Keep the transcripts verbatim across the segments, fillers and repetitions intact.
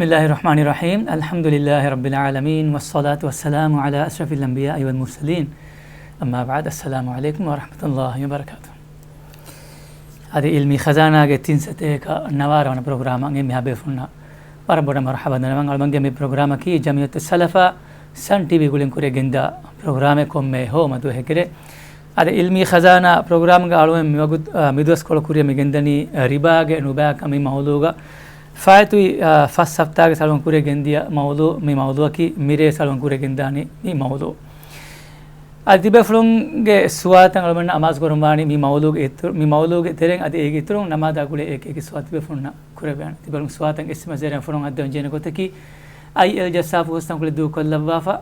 بسم الله الرحمن الرحيم. الحمد لله رب العالمين، والصلاة والسلام على أشرف الأنبياء والمرسلين. أما بعد، السلام عليكم ورحمة الله وبركاته. އަދި އިލްމީ ޚަޒާނާގެ ތިން ސަތޭކަ ނަވާރަ ވަނަ ޕްރޮގްރާމަށް އެންމެހާ ބޭފުޅުންނަށް ވަރަށް ބޮޑަށް މަރުޙަބާ ދަންނަވަން. އަޅުގަނޑުގެ މި ޕްރޮގްރާމަކީ ޖަމްޢިއްޔަތު ސަލަފާ ސަން ޓީވީ ގުޅިން ކުރިއަށް ގެންދާ ޕްރޮގްރާމެއް ކޮންމެ ހޯ މަދުވެހެއްގެ. އަދި އިލްމީ ޚަޒާނާ ޕްރޮގްރާމްގަ އަޅުގަނޑު މިވަގުތު، އާ، މިދުވަސްކޮޅު ކުރިއަށް މި ގެންދަނީ، އާ، ރިބާގެ ނުބައިކަން މި މައުޟޫގަ. ފާއިތުވި، އާ، ފަސް ހަފްތާގެ އަޅުގަނޑު ކުރިއަށް ގެންދިޔަ މައުޟޫ، މި މައުޟޫއަކީ މިރޭ އަޅުގަނޑު ކުރިއަށް ގެންދާނީ މި މައުޟޫ. އަދި ތިބޭފުޅުންގެ ސުވާލުތައް އަޅުގަނޑު އަމާޒު ކުރަން ވާނީ މި މައުޟޫގެ އިތު-، މި މައުޟޫގެ ތެރެއިން. އަދި އޭގެ އިތުރުން ނަމާދާ ގުޅޭ އެކި އެކި ސުވާލު ތިބޭފުޅުންނަށް ކުރެވޭނެ. ތިބޭފުޅުން ސުވާލުތައް އެސްއެމްއެސް ޖެހޭ ފުރުސަތު އަދި އޮންނަ ޖެހޭނެ ގޮތަކީ، އައިއެލް ޖައްސާފު ހުސްތަންކޮޅެއް ދޫކޮށްލައްވާފަ،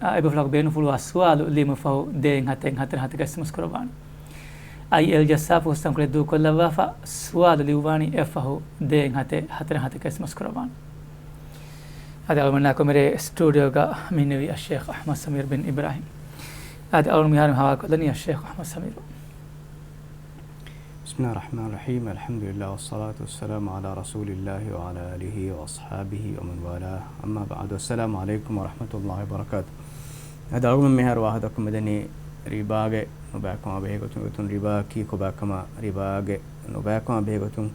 އާ، އެބޭފުޅާ ބޭނުންފުޅުވާ ސުވާލު ލިޔުމަށް ފަހު ދޭއް ހަތެއް ހަތަރެއް ހަތަކަށް އެސްއެމްއެސް ކުރައްވާނެ. އައިއެލް ޖައްސާފު ހުސްތަންކޮޅެއް ދޫކޮށްލައްވާފަ، ސުވާލު ލިޔުއްވާނީ އެއަށް ފަހު ދޭއް ހަތެއް ހަތަރެއް ހަތަކަށް އެސްއެމްއެސް ކުރައްވާނެ. އަދި އަޅުގަނޑާ ކުރިމަތި ސްޓޫޑިއޯގަ މި އިންނެވީ އައްޝޭޚް އަޙްމަދު ސަމީރު ބިން އިބްރާހީމް. އަދި އަޅުގަނޑު މިހާރު ހަވާލުކޮށްލަނީ އައްޝޭޚް އަޙްމަދު ސަމީރު. بسم الله الرحمن الرحيم. الحمد لله والصلاة والسلام على رسول الله وعلى آله وأصحابه ومن والاه. أما بعد. السلام عليكم ورحمة الله وبركاته. އަދި އަޅުގަނޑު މިހާރު ވާހަކަ ދައްކަމުން މިދަނީ ރިބާގެ ނުބައިކަމާ ބެހޭގޮތުން. އޮތުން ރިބާއަކީ ކޮބާކަމާ، ރިބާގެ ނުބައިކަމާ ބެހޭގޮތުން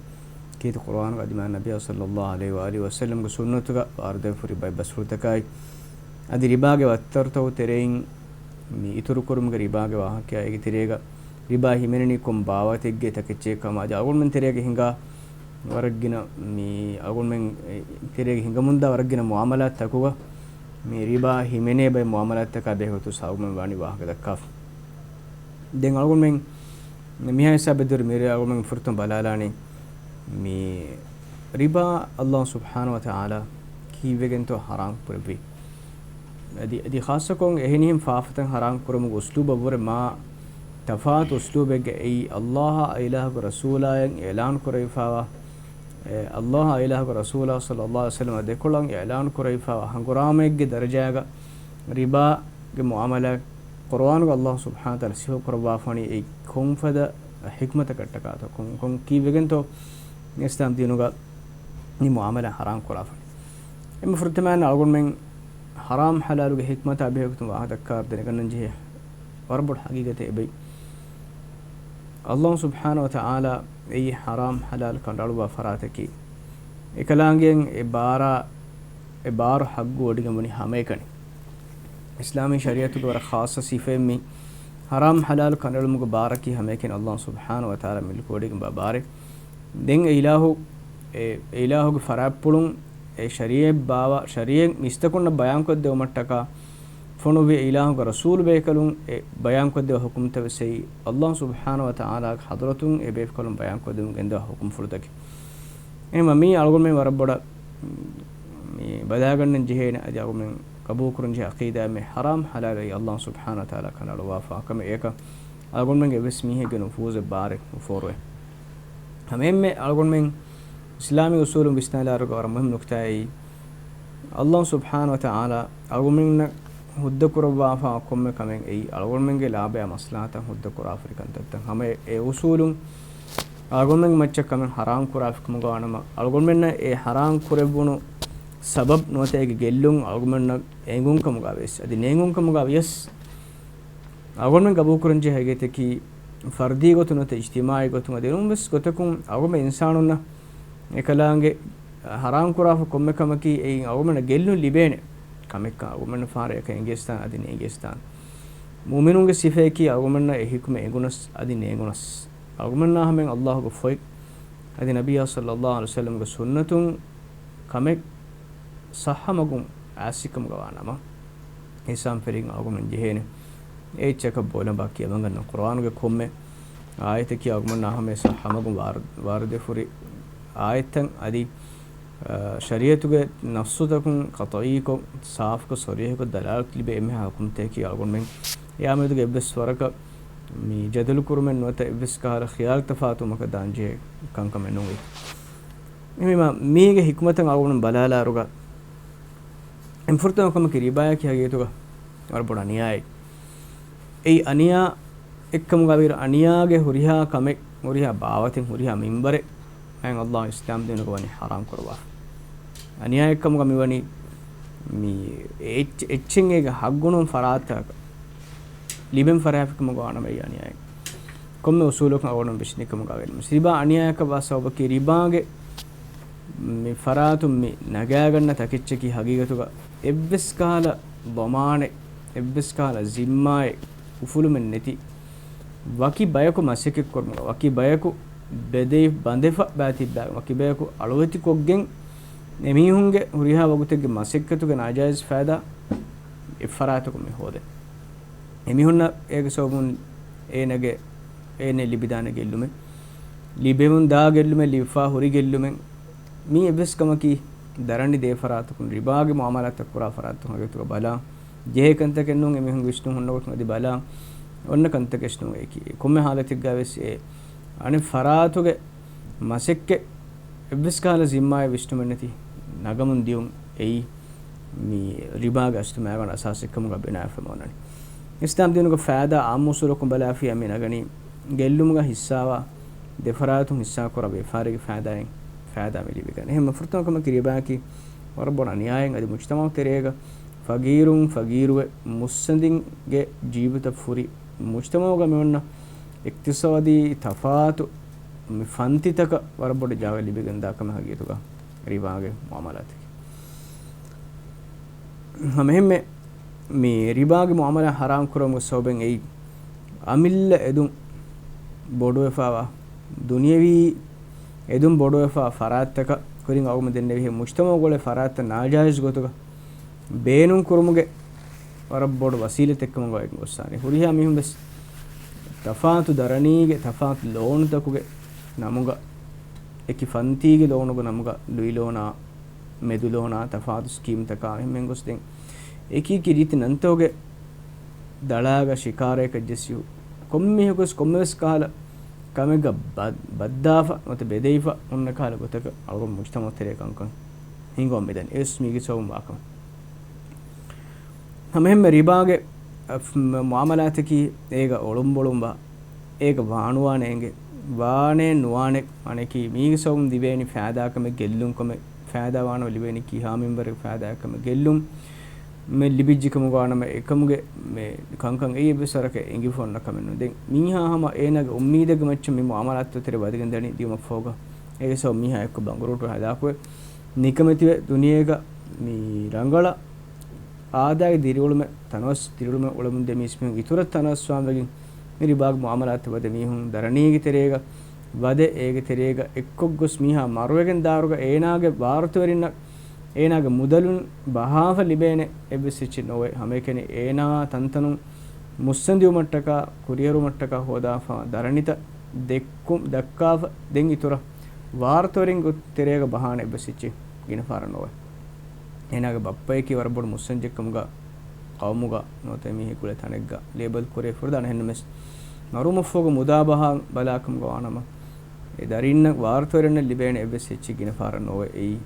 ކީރިތި ޤުރުއާނުގަ އަދި މާތް ނަބިއްޔާ ޞައްލައްލާހު ޢަލައިހި ވައާލިހި ވަސައްލަމްގެ ސުންނަތުގަ ވާރިދުވެފަ ހުރި ބައެއް ބަސްފުޅުތަކާއި، އަދި ރިބާގެ ވައްތަރުތަކުގެ ތެރެއިން މި އިތުރުކުރުމުގެ ރިބާގެ ވާހަކައާ އޭގެ ތެރޭގަ ރިބާ ހިމެނެނީ ކޮން ބާވަތެއްގެ ތަކެއްޗެއް ކަމަށް. އަދި އަޅުގަނޑުމެން ތެރޭގަ ހިނގާ ވަރަށް ގިނަ މި އަޅުގަނޑުމެން ތެރޭގަ ހިނގަމުންދާ ވަރަށް ގިނަ މުއާމަލާތްތަކުގަ މި ރިބާ ހިމެނޭ ބައެއް މުއާމަލާތްތަކާ ބެހޭގޮތުން އަޅުގަނޑުމެން ވަނީ ވާހަކަ ދައްކާފަ. ދެން އަޅުގަނޑުމެން މިހާ ހިސާބެއް ދުރު މިރޭ އަޅުގަނޑުމެން ފުރަތަމަ ބަލާލާނީ މި ރިބާ ﷲ ސުބްޙާނަހޫ ވަތަޢާލާ ކީއްވެގެންތޯ ޙަރާމް ކުރެއްވީ. އަދި، އަދި ޚާއްޞަކޮށް އެހެނިހެން ފާފަތައް ޙަރާމް ކުރުމުގެ އުސްލޫބަށްވުރެ މާ ތަފާތު އުސްލޫބެއްގައި ﷲ އާ އިލާހުގެ ރަސޫލާއަށް އިޢުލާން ކުރެވިފައިވާ، އެ، ﷲ އާ އިލާހުގެ ރަސޫލާ ޞައްލައްލާހު ޢަލައިހި ވަސައްލަމަ ދެކޮޅަށް އިޢުލާން ކުރެވިފައިވާ ހަނގުރާމައެއްގެ ދަރަޖާގަ ރިބާގެ މުއާމަލާތް ޤުރުއާނުގަ ﷲ ސުބްޙާނަހޫ ވަތަޢާލާ ސިފަ ކުރައްވާފަ ވަނީ އެއީ ކޮންފަދަ ޙިކްމަތަކަށްޓަކާތޯ، ކޮން، ކޮން ކީއްވެގެންތޯ އިސްލާމް ދީނުގަ މި މުއާމަލާ ޙަރާމް ކުރާފަ ވަނީ. އެންމެ ފުރަތަމަ އަޅުގަނޑުމެން ޙަރާމް ޙަލާލުގެ ޙިކްމަތާ ބެހޭގޮތުން ވާހަކަ ދައްކާ ދެނެގަންނަން ޖެހޭ ވަރަށް ބޮޑު ޙަޤީޤަތެއް އެބައި. ﷲ ސުބްޙާނަހޫ ވަތަޢާލާ އެއީ ޙަރާމް ޙަލާލް ކަނޑައަޅުއްވާ ފަރާތަކީ، އެކަލާނގެއަށް އެ ބާރާ، އެ ބާރު ޙައްޤު ވޮޑިގެން ވަނީ ހަމައެކަނި. އިސްލާމީ ޝަރީޢަތުގެ ވަރަށް ޚާއްޞަ ސިފައެއް މީ. ޙަރާމް ޙަލާލް ކަނޑައެޅުމުގެ ބާރަކީ ހަމައެކަނި ﷲ ސުބްޙާނަހޫ ވަތަޢާލާ މިލްކުވޮޑިގެންވާ ބާރެއް. ދެން އެ އިލާހު، އެ، އެ އިލާހުގެ ފަރާތްޕުޅުން އެ ޝަރީޢަތް ބާވާ، ޝަރީޢަތް މީސްތަކުންނަށް ބަޔާންކޮށްދެވުމަށްޓަކާ ފޮނުއްވި އިލާހުގެ ރަސޫލު ބޭކަލުން އެ ބަޔާންކޮށްދެވޭ ޙުކުމްތައް ވެސް އެއީ ﷲ ސުބްޙާނަހޫ ވަތަޢާލާގެ ޙަޟްރަތުން އެ ބޭކަލުން ބަޔާންކޮށްދެމުން ގެންދަވާ ޙުކުމްފުޅުތަކެއް. އެހެންވީމަ މީ އަޅުގަނޑުމެން ވަރަށް ބޮޑަށް މި ބަލާގަންނަން ޖެހޭނެ، އަދި އަޅުގަނޑުމެން ޤަބޫލުކުރަން ޖެހޭ ޢަޤީދާއެއް މީ ޙަރާމް ޙަލާލް އެއީ ﷲ ސުބްޙާނަހޫ ވަތަޢާލާ ކަނޑައަޅުއްވާފަ ކަމެއް. އެކަން އަޅުގަނޑުމެންގެ އެއްވެސް މީހެއްގެ ނުފޫޒެއް ބާރެއް ނުފޯރުވޭ. ހަމައެންމެ އަޅުގަނޑުމެން އިސްލާމީ އުސޫލުން ވިސްނާލާއިރުގަ ވަރަށް މުހިއްމު ނުކުތާއެއް، ﷲ ސުބްޙާނަހޫ ވަތަޢާލާ އަޅުގަނޑުމެންނަށް ހުއްދަ ކުރައްވާފަ ކޮންމެ ކަމެއް އެއީ އަޅުގަނޑުމެންގެ ލާބަޔާ މަޞްލަޙަތަށް ހުއްދަ ކުރާފަ ހުރި ކަންތައްތައް. ހަމަ އެ އުސޫލުން އަޅުގަނޑުމެންގެ މައްޗަށް ކަމެއް ޙަރާމް ކުރާފި ކަމުގަ ވާނަމަ، އަޅުގަނޑުމެންނަށް އެ ޙަރާމް ކުރެއްވުނު ސަބަބް ނުވަތަ އޭގެ ގެއްލުން އަޅުގަނޑުމެންނަށް އެނގުން ކަމުގަ ވިޔަސް، އަދި ނޭނގުން ކަމުގަ ވިޔަސް، އަޅުގަނޑުމެން ގަބޫލުކުރަންޖެހޭ ހަގީގަތަކީ، ފަރްދީ ގޮތުން ނުވަތަ އިޖްތިމާޢީ ގޮތުން އަދި އެނޫންވެސް ގޮތަކުން އަޅުގަނޑުމެން އިންސާނުންނަށް އެކަލާނގެ ޙަރާމް ކުރާފަ ކޮންމެ ކަމަކީ އެއިން އަޅުގަނޑުމެންނަށް ގެއްލުން ލިބޭނެ ކަމެއްކަން އަޅުގަނޑުމެންނަށް ފަހަރަށް އެކަން އެނގޭސްތާން އަދި ނޭނގޭސްތާން. މުއުމިނުންގެ ސިފައަކީ އަޅުގަނޑުމެންނަށް އެ ޙިކުމަތް އެނގުނަސް އަދި ނޭނގުނަސް. އަޅުގަނޑުމެންނާ ހަމައިން ﷲގެ ފޮތް އަދި ނަބިއްޔާ ޞައްލައްލާހު ޢަލައިހި ވަސައްލަމްގެ ސުންނަތުން ކަމެއް ޞައްޙަ މަގުން އާސިކަމުގަ ވާނަމަ، އިޙްސާން ފެށިގެން އަޅުގަނޑުމެން ޖެހޭނެ. އެއްޗަކަށް ބޯލަނބާ ކިޔަވަން ގަންނަ ޤުރުއާނުގެ ކޮންމެ އާޔަތަކީ އަޅުގަނޑުމެންނާ ހަމައިން ޞައްޙަ މަގުން ވާރި-، ވާރިދުވެފަ ހުރި އާޔަތްތައް އަދި، އަ، ޝަރީޢަތުގެ ނައްޞުތަކުން ޤަޠުޢީކޮށް، ސާފުކޮށް، ޞަރީޙުކޮށް ދަލާލަތު ލިބޭ އެންމެހާ ޙުކުމްތަކަކީ އަޅުގަނޑުމެން އެއާ މެދުގަ އެއްވެސް ވަރަކަށް މި ޖަދަލު ކުރުމެއް ނުވަތަ އެއްވެސް ކަހަލަ ޚިޔާލު ތަފާތުވުމަކަށް ދާންޖެހޭ ކަންކަމެއް ނޫން. އެހެންވީމަ، މީގެ ޙިކުމަތަށް އަޅުގަނޑު ބަލާލާއިރުގަ، އެންމެ ފުރަތަމަ ކަމަކީ ރިބާއަކީ ހަގީގަތުގަ ވަރަށް ބޮޑު އަނިޔާއެއް. އެއީ އަނިޔާ އެއްކަމުގަ ވީއިރު އަނިޔާގެ ހުރިހާ ކަމެއް، ހުރިހާ ބާވަތެއް، ހުރިހާ މިންވަރެއް މާތް ﷲ އިސްލާމް ދީނުގަ ވަނީ ޙަރާމް ކުރައްވާފަ. އަނިޔާއެއްކަމުގަ މިވަނީ މި އެއްޗެއް، އެއްޗެއް އޭގެ ހައްގުނޫން ފަރާތްތަކަށް ލިބެން ފަރާތްފިކަމުގަ ވާނަމަ އެއީ އަނިޔާއެއް. ކޮންމެ އުސޫލަކުން އަޅުގަނޑު ވިސްނިކަމުގަ ވެން. ރިބާ އަނިޔާއަކަށް ވާ ސަބަބަކީ ރިބާގެ މި ފަރާތުން މި ނަގާގަންނަ ތަކެއްޗަކީ ހަގީގަތުގަ އެއްވެސް ކަހަލަ ޟަމާނެއް، އެއްވެސް ކަހަލަ ޒިންމާއެއް އުފުލުމެއް ނެތި، ވަކި ބަޔަކު މަސައްކަތްކުރުމުގަ، ވަކި ބަޔަކު ބެދެ-، ބަނދެފަ ބާތިއްބާގެ، ވަކި ބަޔަކު އަޅުވެތިކޮށްގެން އެމީހުންގެ ހުރިހާ ވަގުތެއްގެ މަސައްކަތުގެ ނާޖާއިޒް ފައިދާ އެއްފަރާތަކުން މި ހޯދޭ. އެމީހުންނަށް އޭގެ ސަބަބުން އޭނަގެ، އޭނަ ލިބިދާނެ ގެއްލުމެއް، ލިބެމުން ދާ ގެއްލުމެއް، ލިބިފާ ހުރި ގެއްލުމެއް، މީ އެއްވެސް ކަމަކީ ދަރަނި ދޭ ފަރާތަކުން، ރިބާގެ މުއާމަލާތްތައް ކުރާ ފަރާތަކުން ހަގީގަތުގަ ބަލާ ޖެހޭ ކަންތަކެއް ނޫން. އެމީހުން ވިސްނުން ހުންނަ ގޮތުން އަދި ބަލާ އޮންނަ ކަންތަކެއް ނޫން. އެކި ކޮންމެ ހާލަތެއްގަ ވެސް އެ އަނެއް ފަރާތުގެ މަސައްކަތް އެއްވެސް ކަހަލަ ޒިންމާއެއް ވިސްނުމެއް ނެތި ނަގަމުން ދިޔުން އެއީ މި ރިބާގެ އަސްލު މައިގަނޑު އަސާސެއްކަމުގަ ބިނާވެފަ އޮންނަނީ. އިސްލާމް ދީނުގެ ފައިދާ އާއްމު އުސޫލަކުން ބަލާފިއްޔާ މި ނަގަނީ ގެއްލުމުގަ ހިއްސާވާ ދެފަރާތުން ހިއްސާކުރާ ވިޔަފާރީގެ ފައިދާއިން ފައިދާ މި ލިބިގަން. އެހެން ފުރަތަމަ ކަމަކީ ރިބާއަކީ ވަރަށް ބޮޑު އަނިޔާއެއް އަދި މުޖްތަމަޢު ތެރޭގަ ފަގީރުން ފަގީރުވެ މުއްސަނދިންގެ ޖީބުތައް ފުރި މުޖްތަމަޢުގަ މި އޮންނަ އިޤްތިޞާދީ ތަފާތު މި ފަންތިތަކަށް ވަރަށް ބޮޑު ޖާގަ ލިބިގެންދާ ކަމެއް ހަގީގަތުގަ ރިބާގެ މުއާމަލާތަކީ. ހަމައެހެންމެ މި ރިބާގެ މުއާމަލާ ހަރާމް ކުރުމުގެ ސަބަބެއް އެއީ އަމިއްލަ އެދުން ބޮޑުވެފާވާ، ދުނިޔަވީ އެދުން ބޮޑުވެފާ ފަރާތްތަކަށް ކުރިން އަޅުގަނޑު ދެންނެވިހެން މުޖްތަމަޢުގަ އުޅޭ ފަރާތްތައް ނާޖާއިޒް ގޮތުގަ ބޭނުން ކުރުމުގެ ވަރަށް ބޮޑު ވަސީލަތެއްކަމުގަ އެކު ގޮއްސާނީ. ހުރިހާ މީހުން ވެސް ތަފާތު ދަރަނީގެ ތަފާތު ލޯނުތަކުގެ ނަމުގަ، އެކި ފަންތީގެ ލޯނުގެ ނަމުގަ، ލުއި ލޯނާ، މެދު ލޯނާ، ތަފާތު ސްކީމްތަކާ އެހެންމެން ގޮސްދެން އެކި އެކި ރީތި ނަންތަކުގެ ދަޅާގަ ޝިކާރަޔަކަށް ޖެއްސި ކޮންމެހެން ގޮސް ކޮންމެވެސް ކަހަލަ ކަމެއްގަ ބަ-، ބައްދާފަ ނުވަތަ ބެދެވިފަ އޮންނަ ކަހަލަ ގޮތަކަށް އަޅުގަނޑު މުޖްތަމަޢު ތެރޭ ކަންކަން ހިނގަވަން މިދަނީ. އެވެސް މީގެ ސަބަބުން ވާކަމެއް. ހަމައެހެންމެ ރިބާގެ، އަ، މުއާމަލާތަކީ އޭގަ އޮޅުންބޮޅުންވާ، އޭގަ ވާނުވާނެ އެނގެ، ވާނެ ނުވާނެ އަނެކީ މީގެ ސަބަބުން ލިބޭނީ ފައިދާކަމެއް، ގެއްލުންކަމެއް، ފައިދާ ވާނަމަ ލިބޭނީ ކިހާ މިންވަރެއް ފައިދާކަމެއް، ގެއްލުން މެ ލިބިއްޖެ ކަމުގަ ވާނަމަ އެކަމުގެ މެ ކަންކަން އެއީ އެއްވެސް ވަރަކަށް އެނގިފަ އޮންނަ ކަމެއް ނޫން. ދެން މީހާ ހަމަ އޭނާގެ އުއްމީދެއްގެ މައްޗަށް މި މުއާމަލާތްތައް ތެރެ ވަދެގެން ދަނީ ދިޔުމަށްފަހުގަ. އޭގެ ސަބަބުން މީހާ އެއްކޮށް ބަނގުރޫޓު ހަދާކުވެ ނިކަމެތިވެ ދުނިޔޭގަ މި ރަނގަޅަށް އާދައިގެ ދިރިއުޅުމެއް، ތަނަވަސް ދިރިއުޅުމެއް އުޅެމުން ދެ މީސްމީހުން އިތުރަށް ތަނަވަސްވާން ވެގެން މި ރިބާގެ މުއާމަލާތަށް ވަދެ މީހުން ދަރަނީގެ ތެރޭގަ ވަދެ އޭގެ ތެރޭގަ އެއްކޮށް ގޮސް މީހާ މަރުވެގެން ދާއިރުގަ އޭނާގެ ވާރުތަވެރިންނަށް އޭނާގެ މުދަލުން ބަހާފަ ލިބޭނެ އެއްވެސް އެއްޗެއް ނޯވޭ. ހަމައެކަނި އޭނާ ތަންތަނުން މުއްސަނދިވުމަށްޓަކާ ކުރިއެރުމަށްޓަކާ ހޯދާފަ ދަރަނިތައް ދެއްކު-، ދައްކާފަ ދެން އިތުރަށް ވާރުތަވެރިންގެ ތެރޭގަ ބަހާނެ އެއްވެސް އެއްޗެއް ގިނަ ފަހަރަށް ނޯވޭ. އޭނާގެ ބައްޕަޔަކީ ވަރަށް ބޮޑު މުއްސަންޖެއްކަމުގަ ޤައުމުގަ ނުވަތަ މީހެއް ގުޅޭ ތަނެއްގަ ލޭބަލް ކުރޭ ފުރަދާނަ އެހެންނަމެސް މަރުވުމަށްފަހުގަ މުދާ ބަހާ ބަލާކަމުގަ ވާނަމަ އެ ދަރިންނަށް ވާރުތަވެރިންނަށް ލިބޭނެ އެއްވެސް އެއްޗެއް ގިނަ ފަހަރަށް ނޯވޭ. އެއީ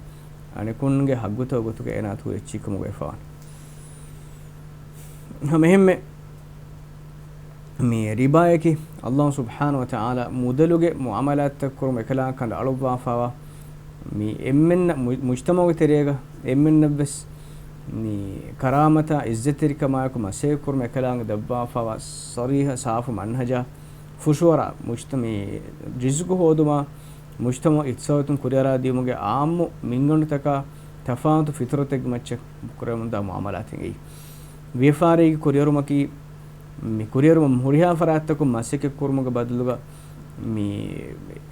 އަނެކުންގެ ހައްގުތަކުގެ ގޮތުގަ އޭނާ ތޫރައްޗިއްކަމުގަ ވެފަވާނެ. ހަމައެހެންމެ މި ރިބާޔަކީ ﷲ ސުބްޙާނަހޫ ވަތަޢާލާ މުދަލުގެ މުޢާމަލާތްތައް ކުރުމަށް އެކަލާނގެ ކަނޑައަޅުއްވާފައިވާ މި އެންމެންނަށް މު-، މުޖްތަމަޢުގެ ތެރޭގަ އެންމެންނަށްވެސް މި ކަރާމަތާ ޢިއްޒަތްތެރިކަމާއެކު މަސައްކަތް ކުރުމަށް އެކަލާނގެ ދައްވާފައިވާ ޞަރީޙަ ސާފު މަންހަޖާ ފުށުއަރާ މުޖްތަ-، މި ރިޒުޤު ހޯދުމާ މުޖްތަމަޢު އިޤްތިޞާދުން ކުރިއަރާދިޔުމުގެ ޢާއްމު މިންގަނޑުތަކާ ތަފާތު ފިތުރަތެއްގެ މައްޗަށް ކުރެވެމުންދާ މުޢާމަލާތެއް އެއީ. ވިޔަފާރީގެ ކުރިއަރުމަކީ، މި ކުރިއަރުމަށް ހުރިހާ ފަރާތްތަކުން މަސައްކަތް ކުރުމުގެ ބަދަލުގަ، މި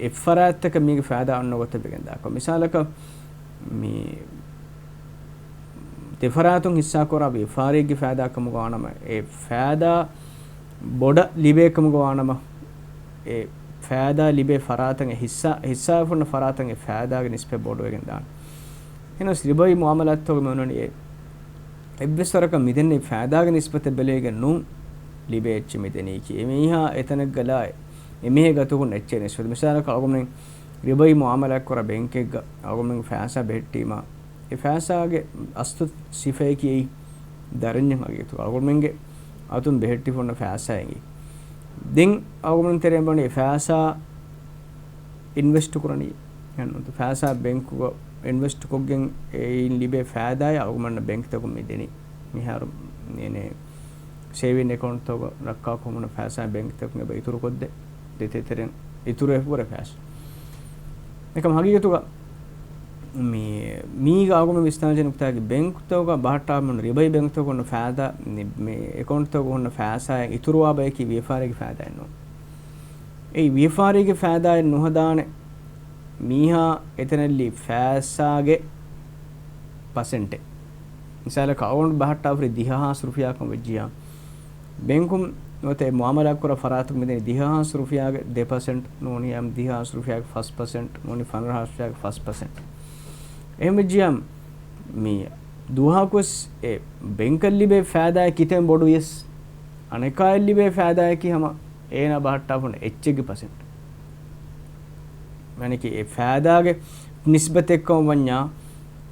އެއްފަރާތްތަކަށް މީގެ ފައިދާ އޮންނަ ގޮތަށް ވެގެންދާކަށް. މިސާލަކަށް، މި ދެފަރާތުން ހިއްސާކުރާ ވިޔަފާރީގެ ފައިދާ ކަމުގަ ވާނަމަ، އެ ފައިދާ ބޮޑަށް ލިބޭ ކަމުގަ ވާނަމަ، އެ ފައިދާ ލިބޭ ފަރާތަށް އެ ހިއްސާ، ހިއްސާވެފަ ހުންނަ ފަރާތަށް އެ ފައިދާގެ ނިސްބަތް ބޮޑުވެގެން ދާނެ. އެހެނަސް ރިބަވީ މުޢާމަލާތްތަކުގަ މި އޮންނަނީ އެ އެއްވެސް ވަރަކަށް މިދެންނެވި ފައިދާގެ ނިސްބަތަށް ބެލެވިގެން ނޫން ލިބޭ އެއްޗެއް މިދެނީކީ. އެމީހާ އެތަނެއްގަ ލާ އެ، އެމީހެއް ގަތުގަ ހުންނަ އެއްޗެއް ނިސްބަތަށް. މިސާލަކަށް އަޅުގަނޑުމެން ރިބަވީ މުޢާމަލާތް ކުރާ ބޭންކެއްގަ އަޅުގަނޑުމެން ފައިސާ ބެހެއްޓީމާ، އެ ފައިސާގެ އަސްލު ސިފައަކީ އެއީ ދަރަންޏެއް ހަގީގަތުގަ އަޅުގަނޑުމެންގެ އަތުން ބެހެއްޓިފަ ހުންނަ ފައިސާއެއް އެނގި. ދެން އަޅުގަނޑުމެން ތެރެއިން ބުނީ އެ ފައިސާ އިންވެސްޓް ކުރަނީ. އެހެން ފައިސާ ބޭންކުގަ އިންވެސްޓް ކޮށްގެން އެއިން ލިބޭ ފައިދާއާ އަޅުގަނޑަށް ބޭންކްތަކުން މި ދެނީ. މިހާރު އޭނެ ސޭވިން އެކައުންޓްތަކު ރައްކާކޮށް ހުންނަ ފައިސާ ބޭންކްތަކުން އެބަ އިތުރުކޮށްދޭ، ދެތެރެއިން އިތުރުވެފަ ހުރެ ފައިސާ. އެކަމް ހަގީގަތުގަ މި، މީގަ އަޅުގަނޑު ވިސްނާލަން ނުކުތާގެ ބޭންކްތަކުގަ ބަހައްޓާ މި ރިބަވީ ބޭންކްތަކު ހުންނަ ފައިދާ، މި، މި އެކައުންޓްތަކު ހުންނަ ފައިސާއިން އިތުރުވާ ބަޔަކީ ވިޔަފާރީގެ ފައިދާއެއް ނޫން. އެއީ ވިޔަފާރީގެ ފައިދާއެއް ނުހަދާނެ މީހާ އެތަނަށްލީ ފައިސާގެ ޕަސެންޓެއް. މިސާލަކަށް އަޅުގަނޑު ބަހައްޓާފަ ހުރީ ދިހަ ހާސް ރުފިޔާކަން ވެއްޖިއްޔާ، ބޭންކުން ނުވަތަ އެ މުއާމަލާތް ކުރާ ފަރާތަކުން މިދެނީ ދިހަ ހާސް ރުފިޔާގެ ދެ ޕަސެންޓް ނޫނީ، އަމް ދިހަ ހާސް ރުފިޔާގެ ފަސް ޕަސެންޓް ނޫނީ، ފަނަރަ ހާސް ރުފިޔާގެ ފަސް ޕަސެންޓް. އެހެން ވެއްޖިއްޔާ، މި ދުވަހަކުވެސް އެ ބޭންކަށް ލިބޭ ފައިދާއަކީ ކިތައް ބޮޑު ވިޔަސް، އަނެކާއަށް ލިބޭ ފައިދާއަކީ ހަމަ އޭނާ ބަހައްޓާފަ ހުންނަ އެއްޗެއްގެ ޕަސެންޓް. މާނައަކީ އެ ފައިދާގެ ނިސްބަތެއްކަމަށް ވަންޏާ،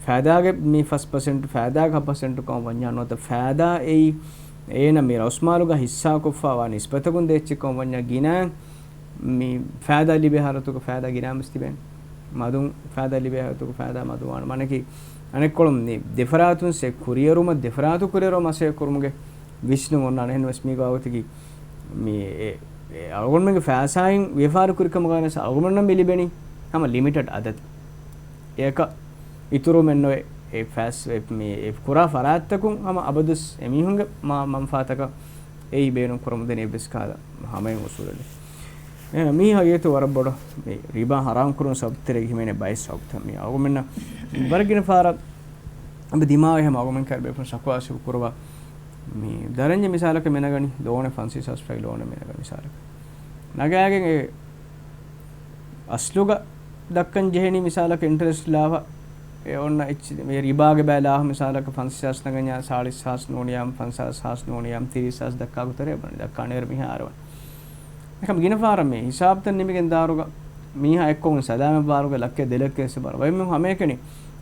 ފައިދާގެ މި ފަސް ޕަސެންޓް، ފައިދާގެ ހަ ޕަސެންޓް ކަމަށް ވަންޏާ، ނުވަތަ ފައިދާ އެއީ އޭނަ މި ރަސްމާލުގަ ހިއްސާކޮށްފަވާ ނިސްބަތަކުން ދޭ އެއްޗެއްކަމަށް ވަންޏާ، ގިނަ މި ފައިދާ ލިބޭ ހާލަތުގަ ފައިދާ ގިނަ ވެސް ތިބޭނެ. މަދުން ފައިދާ ލިބޭ ހާލަތުގަ ފައިދާ މަދުވާނެ. މާނައަކީ އަނެއްކޮޅުން މި ދެފަރާތުން ސެ ކުރިއެރުމަށް، ދެފަރާތު ކުރިއެރުމަށް މަސައްކަތް ކުރުމުގެ ވިސްނުން އޮންނާނެ. އެހެންވެސް މީ ގާތަކީ މި އެ، އެ އަޅުގަނޑުމެންގެ ފައިސާއިން ވިޔަފާރި ކުރިކަމުގަ ވެސް އަޅުގަނޑުމެންނަށް މި ލިބެނީ ހަމަ ލިމިޓެޑް އަދަދެއް. އެއަކަށް އިތުރުވުމެއްނުވޭ. އެ ފައިސް-، އެ މި އެ ކުރާ ފަރާތްތަކުން ހަމަ އަބަދުވެސް އެމީހުންގެ މަ-، މަންފާތަކަށް އެއީ ބޭނުން ކުރަމުން ދެނީ އެއްވެސް ކަހަލަ ހަމައެއް އުސޫލެއް. އެ، މީ ހަގީގަތު ވަރަށް ބޮޑަށް މި ރިބާ ހަރާމް ކުރުން ސަބަބު ތެރޭގަ ހިމެނޭ ބައެއް ސަބަބުތައް. މި އަޅުގަނޑުމެންނަށް ވަރަށް ގިނަ ފަހަރަށް އަދި ދިމާވި ހަމަ އަޅުގަނޑުމެން ކައިރި ބޭފުޅުން ޝަކުވާ ސިފަ ކުރައްވާ މި ދަރަންޏެއް މިސާލަކަށް މި ނަގަނީ ލޯނެއް ފަންސަވީސް ހާސް ރުފިޔާ ލޯނެއް މި ނަގަނީ މިސާލަކަށް. ނަގާގެން އެ އަސްލުގަ ދައްކަން ޖެހެނީ މިސާލަކަށް އިންޓަރެސްޓް ލާފަ އެ އޮންނަ އެއްޗި-، މި ރިބާގެ ބައި ލާފަ މިސާލަކަށް ފަންސަވީސް ހާސް ނަގަންޏާ ސާޅީސް ހާސް ނޫނިޔާމް، ފަންސާސް ހާސް ނޫނިޔާމް، ތިރީސް ހާސް ދައްކާ ގޮތަށް އެބަ ދައްކާނެ މިހާރު. އެކަމް ގިނަ ފަހަރަށް މި ހިސާބުތައް ނިމިގެން ދާއިރުގަ މީހާ އެއްކޮށް ސަލާމަތް ވާއިރުގަ ލައްކަ ދެ ލައްކަ ވެސް ބާރު ވައި މި ހަމައެކަނި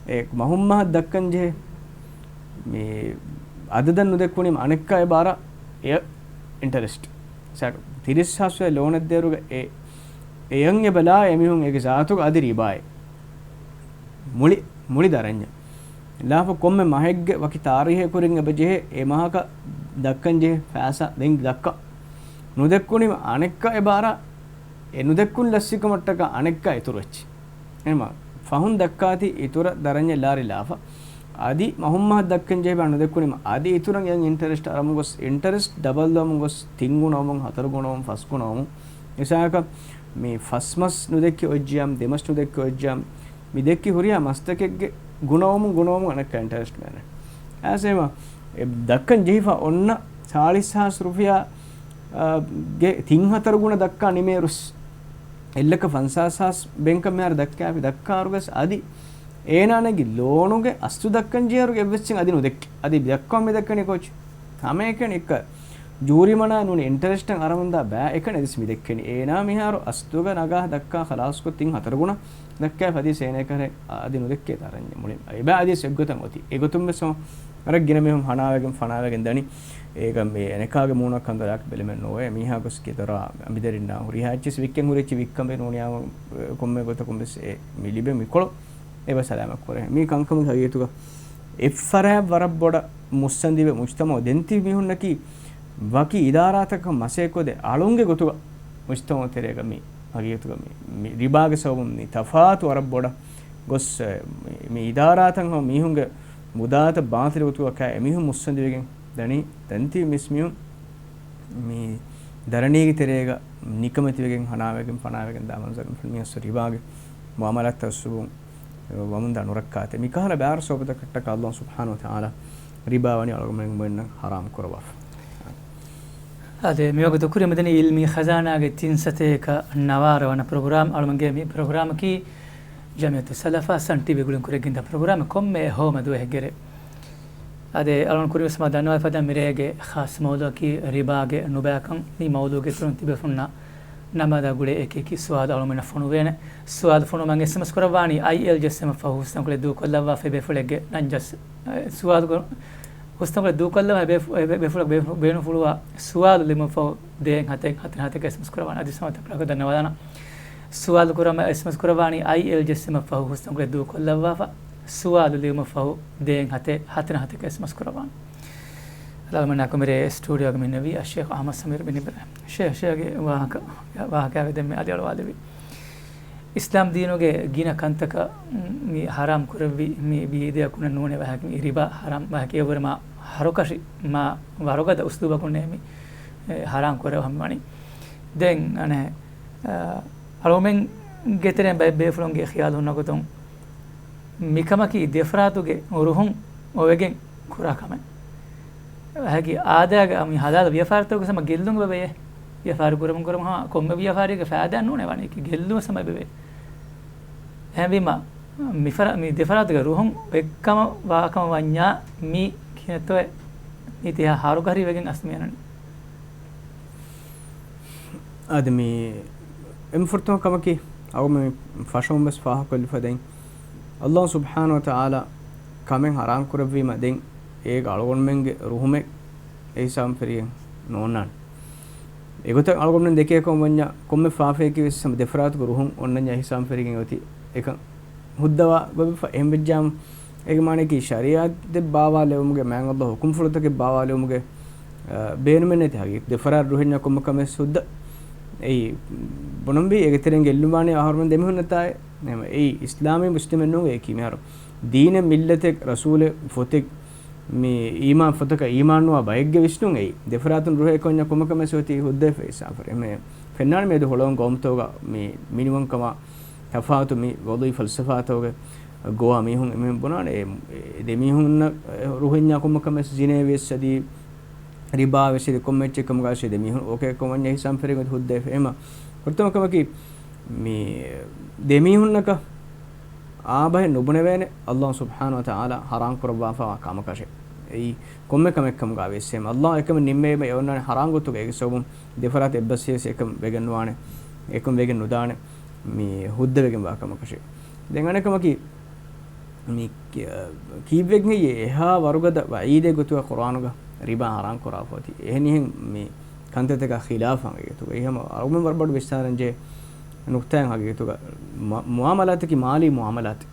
އެ މަހުން މަހަށް ދައްކަން ޖެހޭ މި އަދަދަށް ނުދެއްކުނީމަ އަނެއްކާ އެބަ އަރާ އެ އިންޓަރެސްޓް. ތިރީސް ހާސް ރުފިޔާ ލޯނެއް ދޭއިރުގަ އެ، އެއަށް އެބަ ލާ އެމީހުން އޭގެ ޒާތުގަ އަދި ރިބާއެއް. މުޅި، މުޅި ދަރަންޏަށް ލާފަ ކޮންމެ މަހެއްގެ ވަކި ތާރީހެއް ކުރިން އެބަ ޖެހޭ އެ މަހަކަށް ދައްކަން ޖެހޭ ފައިސާ ދެން ދައްކަ. ނުދެއްކުނީމަ އަނެއްކާ އެބަ އަރާ، އެ ނުދެއްކުން ލަސްވިކަމަށްޓަކާ އަނެއްކާ އިތުރު އެއްޗެއް. އެހެންމަ ފަހުން ދައްކާތީ އިތުރަށް ދަރަންޏެއް ލާރި ލާފަ. އަދި މަހުން މަހަށް ދައްކަން ޖެހިބާ ނުދެއްކުނީމަ އަދި އިތުރަށް އެއަށް އިންޓަރެސްޓް އަރަމުން ގޮސް، އިންޓަރެސްޓް ޑަބަލް ވަމުން ގޮސް، ތިން ގުނަވަމުން، ހަތަރު ގުނަވަމުން، ފަސް ގުނަވަމުން. މިސާލަކަށް މި ފަސް މަސް ނުދެއްކި އޮތްޖިޔާމް، ދެ މަސް ނުދެއްކި އޮތްޖިޔާމް، މި ދެއްކި ހުރިހާ މަސްތަކެއްގެ ގުނަވަމުން، ގުނަވަމުން އަނެއްކާ އިންޓަރެސްޓް މޭނެ. އާސޭމަ، އެ ދައްކަން ޖެހިފަ އޮންނަ ޗާޅީސް ހާސް ރުފިޔާ، އާ، ގެ ތިން ހަތަރު ގުނަ ދައްކާ ނިމޭރުސް، އެއްލައްކަ ފަންސާސް ހާސް ބޭންކަށް މިހާރު ދައްކާފި ދައްކާއިރުވެސް އަދި އޭނާ ނެގި ލޯނުގެ އަސްލު ދައްކަން ޖެހޭއިރު އެއްވެސް އަދި ނުދެއްކި. އަދި ދައްކަމުން މި ދައްކަނީ ކޯޗް؟ ހަމައެކަނި އެއްކަ ޖޫރިމަނާ ނޫނީ އިންޓަރެސްޓަށް އަރަމުންދާ ބައި އެކަނި އަދިސް މި ދެއްކެނީ. އޭނާ މިހާރު އަސްލުގަ ނަގާ ދައްކާ ޚަލާސްކޮށް ތިން ހަތަރު ގުނަ ދައްކާފަ އަދިސް އޭނާ އެކަހަލަ އަދި ނުދެއްކޭ ދަރަންޏެއް މުޅި. އެބަ އަދިސް އެއްގޮތަށް އޮތީ. އެގޮތުން ވެސް ވަރަށް ގިނަ މީހުން ހަނާވެގެން ފަނާވެގެން ދަނީ. އޭގަ މި އެނެކާގެ މޫނަށް ކަންދޮރާކަށް ބެލުމެއް ނޯވޭ. މީހާ ގޮސް ގެދޮރާ އަނބިދަރިންނާ ހުރިހާ އެއްޗެސް ވިއްކެން ހުރި އެއްޗެއް ވިއްކަން ބޭނުން ނޫނިޔާ ކޮންމެ ގޮތަކުން ވެސް އެ މި ލިބޭ މިކޮޅު އެބަ ސަލާމަތް ކުރޭ. މީ ކަންކަމުގެ ހަގީގަތުގަ އެއްފަރާތް ވަރަށް ބޮޑަށް މުއްސަނދިވެ މުޖްތަމަޢު ދެން ތިބި މީހުންނަކީ ވަކި އިދާރާތަކަށް މަސައްކަތް ކޮށްދޭ އަޅުންގެ ގޮތުގަ މުޖްތަމަޢު ތެރޭގަ މި ހަގީގަތުގަ މި، މި ރިބާގެ ސަބަބުން މި ތަފާތު ވަރަށް ބޮޑަށް ގޮސް، މި، މި އިދާރާތައް ހަމަ މީހުންގެ މުދާތައް ބާޠިލު ގޮތުގަ ކާ އެމީހުން މުއްސަނދިވެގެން ދަނީ. ދެން ތިބި މިސް މީހުން މި ދަރަނީގެ ތެރޭގަ ނިކަމެތިވެގެން ހަނާވެގެން ފަނާވެގެން ދާ މަންޒަރު މި އަސްލު ރިބާގެ މުޢާމަލާތްތައް ސުބުން ވަމުންދާ ނުރައްކާތެ. މިކަހަލަ ބާރު ސަބަބުތަކަށްޓަކާ ﷲ ސުބްޙާނަހޫ ވަތަޢާލާ ރިބާ ވަނީ އަޅުގަނޑުމެން ބުންޏަށް ޙަރާމް ކުރައްވާފަ. އާދެ، މިވަގުތު ކުރިމަދަނީ ޢިލްމީ ޚަޒާނާގެ ތިން ސަތޭކަ ނަވާރަ ވަނަ ޕްރޮގްރާމް. އަޅުގަނޑުގެ މި ޕްރޮގްރާމަކީ ޖަމިއްޔަތު ސަލަފާ ސަން ޓީވީ ގުޅިން ކުރެއްގެންދާ ޕްރޮގްރާމެއް ކޮންމެ ހޯމަ ދުވަހެއްގެ ރޭ. އާދެ، އަޅުގަނޑު ކުރިން ވެސް މާ ދަންނަވާ ފަދަ މިރޭގެ ޚާއްޞަ މައުޟޫޢަކީ ރިބާގެ ނުބައިކަން. މި މައުޟޫޢުގެ އިތުރުން ތިބޭފުޅުންނާ ނަމާދާ ގުޅޭ އެކި އެކި ސުވާލު އަޅުގަނޑުމެންނަށް ފޮނުވޭނެ. ސުވާލު ފޮނުވުމަށް އެސްއެމްއެސް ކުރައްވާނީ އައިއެލް ޖެއްސެމަށް ފަހު ހުސްތަންކޮޅެއް ދޫކޮށްލައްވާފައި ބޭފުޅެއްގެ ނަން ޖަސް، އެ، ސުވާލު ކުރ-، ހުސްތަންކޮޅެއް ދޫކޮށްލައްވާ ބޭފު-، އެ ބޭ-، ބޭފުޅަށް ބޭ-، ބޭނުންފުޅުވާ ސުވާލު ލިބުމަށް ފަހު ދޭއް ހަތެއް ހަތެއް ހަތެއް އެސްއެމްއެސް ކުރައްވާނެ. އަދި ސަމަތަކުރާކޮށް ދަންނަވާލާނަ. ސުވާލު ކުރަމަށް އެސްއެމްއެސް ކުރައްވާނީ އައިއެލް ޖެއްސުމަށް ފަހު ހުސް އަނގުރެއް ދޫކޮށްލައްވާފަ. ސުވާލު ލިޔުމަށް ފަހު ދޭން ހަތެއް ހަތަރު ހަތަކަށް އެސްއެމްއެސް ކުރައްވާނެ. އަޅުގަނޑުމެންނާ ކުރިން ސްޓޫޑިއޯގަ މި ނެވީ އައްޝޭޚް އަޙްމަދު ސަމީރު ބިނިބެރެ. ޝޭޚް، ޝޭޚްގެ ވާހަކަ، ވާހަކައިގެ ދެންމެ އަލިއަޅުވާލެވި. އިސްލާމް ދީނުގެ ގިނަ ކަންތަކަށް މި ހަރާމް ކުރެއްވި މި ބީދެއަކުން ނޫނެ ވަހަކީ މި ރިބާ ހަރާމް ވަހަކީ އެއްވަރު މާ ހަރުކަށި މާ ވަރުގަދަ އުސްލޫބަކުންނޭ މި، އެ، ހަރާމް ކުރެވި ހަމަވަނީ. ދެން އަނެއް، އަ، އަޅުމެންގެ ތެރެއިން ބައެއް ބޭފުޅުންގެ ޚިޔާލު ހުންނަ ގޮތުން މިކަމަކީ ދެފަރާތުގެ ރުހުން އޮވެގެން ކުރާ ކަމެއް. އެހެން އާދައިގަ މި ހަލާލު ވިޔަފާރިތަކުގެ ސަމަ ގެއްލުން ވެވޭ. ވިޔަފާރި ކުރަމުން ކުރަމުން ހަމަ ކޮންމެ ވިޔަފާރިއެއްގެ ފައިދާ ނޫނޭ ވަނީ ގެއްލުން ސަމަ ވެވޭ. އެހެންވީމަ، މި ފަރާ-، މި ދެފަރާތުގެ ރުހުން އެއްކަމަށް ވާކަމަށް ވަންޏާ މީ ކިހިނެއްތޯއޭ މީ ތިހާ ހަރުކަށި ވެގެން އަސް މި އަންނަނީ. އަދި މި އެންމެ ފުރަތަމަ ކަމަކީ، އަޅުގަނޑު މި ފަށަމުން ވެސް ފާހަގަކޮށްލިފަ ދެން، އައްލާހު ސުބްޙާނަހު ވަ ތަޢާލާ ކަމެއް ހަރާން ކުރެއްވީމަ ދެން އޭގަ އަޅުގަނޑުމެންގެ ރުހުމެއް އެ ހިސާބުން ފެށިގެން ނޯންނާނެ. އެގޮތަށް އަޅުގަނޑުމެން ދެކޭ ކަމަށް ވަންޏާ، ކޮންމެ ފާފައަކީ ވެސް ހަމަ ދެފަރާތުގެ ރުހުން އޮންނަންޏާ ހިސާބުން ފެށިގެން އޮތީ އެކަން ހުއްދަވާ ގޮތްވެފަ. އެހެން ވެއްޖާމަ، އޭގެ މާނައަކީ ޝަރީޢަތެއް ބާވާލެވުމުގެ، މާތް އައްލާހު ހުކުމްފުޅުތަކެއް ބާވާލެވުމުގެ، އަ، ބޭނުމެއް ނެތި ހަގީގަތު. ދެފަރާތު ރުހެންޏާ ކޮންމެ ކަމެއް ހުއްދަ. އެއީ، ބުނަންވީ އޭގެ ތެރެއިން ގެއްލުން ވާނީ އަހަރުމެން ދެމީހުންނަށްތާއޭ. އެހެންވީމަ އެއީ އިސްލާމީ މުޖްތަމަޢެއް ނޫން އެއީ ކީއްވެ އަހަރު. ދީނެއް، މިއްލަތެއް، ރަސޫލެއް، ފޮތެއް، މި އީމާން ފޮތަކަށް އީމާންނުވާ ބައެއްގެ ވިސްނުން އެއީ. ދެފަރާތުން ރުހޭ ކޮންޏާ ކޮންމެ ކަމެއް އޮތީ ހުއްދަވެފަ އެ ހިސާބުން. އެހެންވީމަ ފެންނާނެ މިއަދު ހޮޅުވަން ގައުމުތަކުގަ މި މިނިވަންކަމާ ތަފާތު މި ވަޟީފާ ފަލްސަފާތަކުގެ ގޮވާ މީހުން އެމީހުން ބުނާނެ، އެ، އެ ދެމީހުންނަށް، އެ، ރުހެންޏާ ކޮންމެ ކަމެއް ވެސް ޒިނޭ ވިޔަސް އަދި ރިބާ ވެސް އަދި ކޮންމެ އެއްޗެއް ކަމުގައި ވެސް ދެމީހުން އޯކޭ ކަމަށް ވަންޏާ ހިސާބުން ފެށިގެން ހުއްދަވެފަ. އެހެންވީމަ ފުރަތަމަ ކަމަކީ މި ދެމީހުންނަކަށް އާބަހެއް ނުބުނެވޭނެ އައްލާހު ސުބްޙާނަހު ވަ ތަޢާލާ ހަރާން ކުރައްވާފައިވާ ކަމަކަށެއް. އެއީ ކޮންމެ ކަމެއް ކަމުގައި ވެސް އެހެން އައްލާހު އެކަމެއް ނިންމެވީމަ އެ އޮންނާނެ ހަރާން ގޮތުގަ. އޭގެ ސަބަބުން ދެފަރާތު އެއްބަސްވިޔަސް އެކަން ވެގެން ނުވާނެ، އެކަން ވެގެން ނުދާނެ، މި ހުއްދަވެގެން ވާ ކަމަކަށެއް. ދެން އަނެއް ކަމަކީ، މި ކި-، ކީއްވެގެން ހެއްޔޭ އެހާ ވަރުގަދަ ވަޢީދެއް ގޮތުގަ ޤުރްއާނުގަ ރިބާ ހަރާން ކުރާފަ އޮތީ؟ އެހެނިހެން މި ކަންތައްތަކާ ޚިލާފަށް އެގޮތުގަ. އެހެންވީމަ އަޅުގަނޑު ވަރަށް ބޮޑު ވިސްނާލަންޖެހޭ ނުކްތާއެއް ހަގީގަތުގަ މަ-، މުޢާމަލާތަކީ މާލީ މުޢާމަލާތެއް.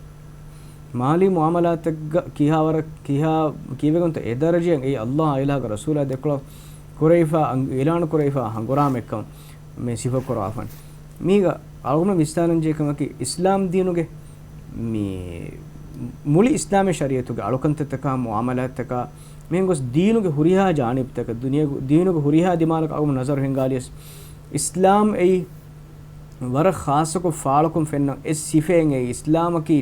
މާލީ މުޢާމަލާތެއްގަ ކިހާވަރަށް، ކިހާ، ކީއްވެގެންތޯ އެ ދަރަޖައަށް އެއީ އައްލާހާ އިލާހުގެ ރަސޫލާ ދެކޮޅަށް ކުރެވިފާ، އަން-، އިޢުލާނު ކުރެވިފާ ހަނގުރާމައެއްކަމަށް މި ސިފަ ކުރައްވާފަން. މީގަ އަޅުގަނޑު ވިސްނާލަންޖެހޭ ކަމަކީ، އިސްލާމް ދީނުގެ މި މުޅި އިސްލާމީ ޝަރީޢަތުގެ އަޅުކަންތައްތަކާ، މުޢާމަލާތްތަކާ، މިހެން ގޮސް ދީނުގެ ހުރިހާ ޖާނިބްތަކަށް، ދުނިޔޭގެ، ދީނުގެ ހުރިހާ ދިމާލަކަށް އަޅުގަނޑު ނަޒަރު ހިންގާލިޔަސް، އިސްލާމް އެއީ ވަރަށް ޚާއްޞަކޮށް ފާޅުކޮށް ފެންނަ އެއް ސިފައެއް. އެއީ އިސްލާމަކީ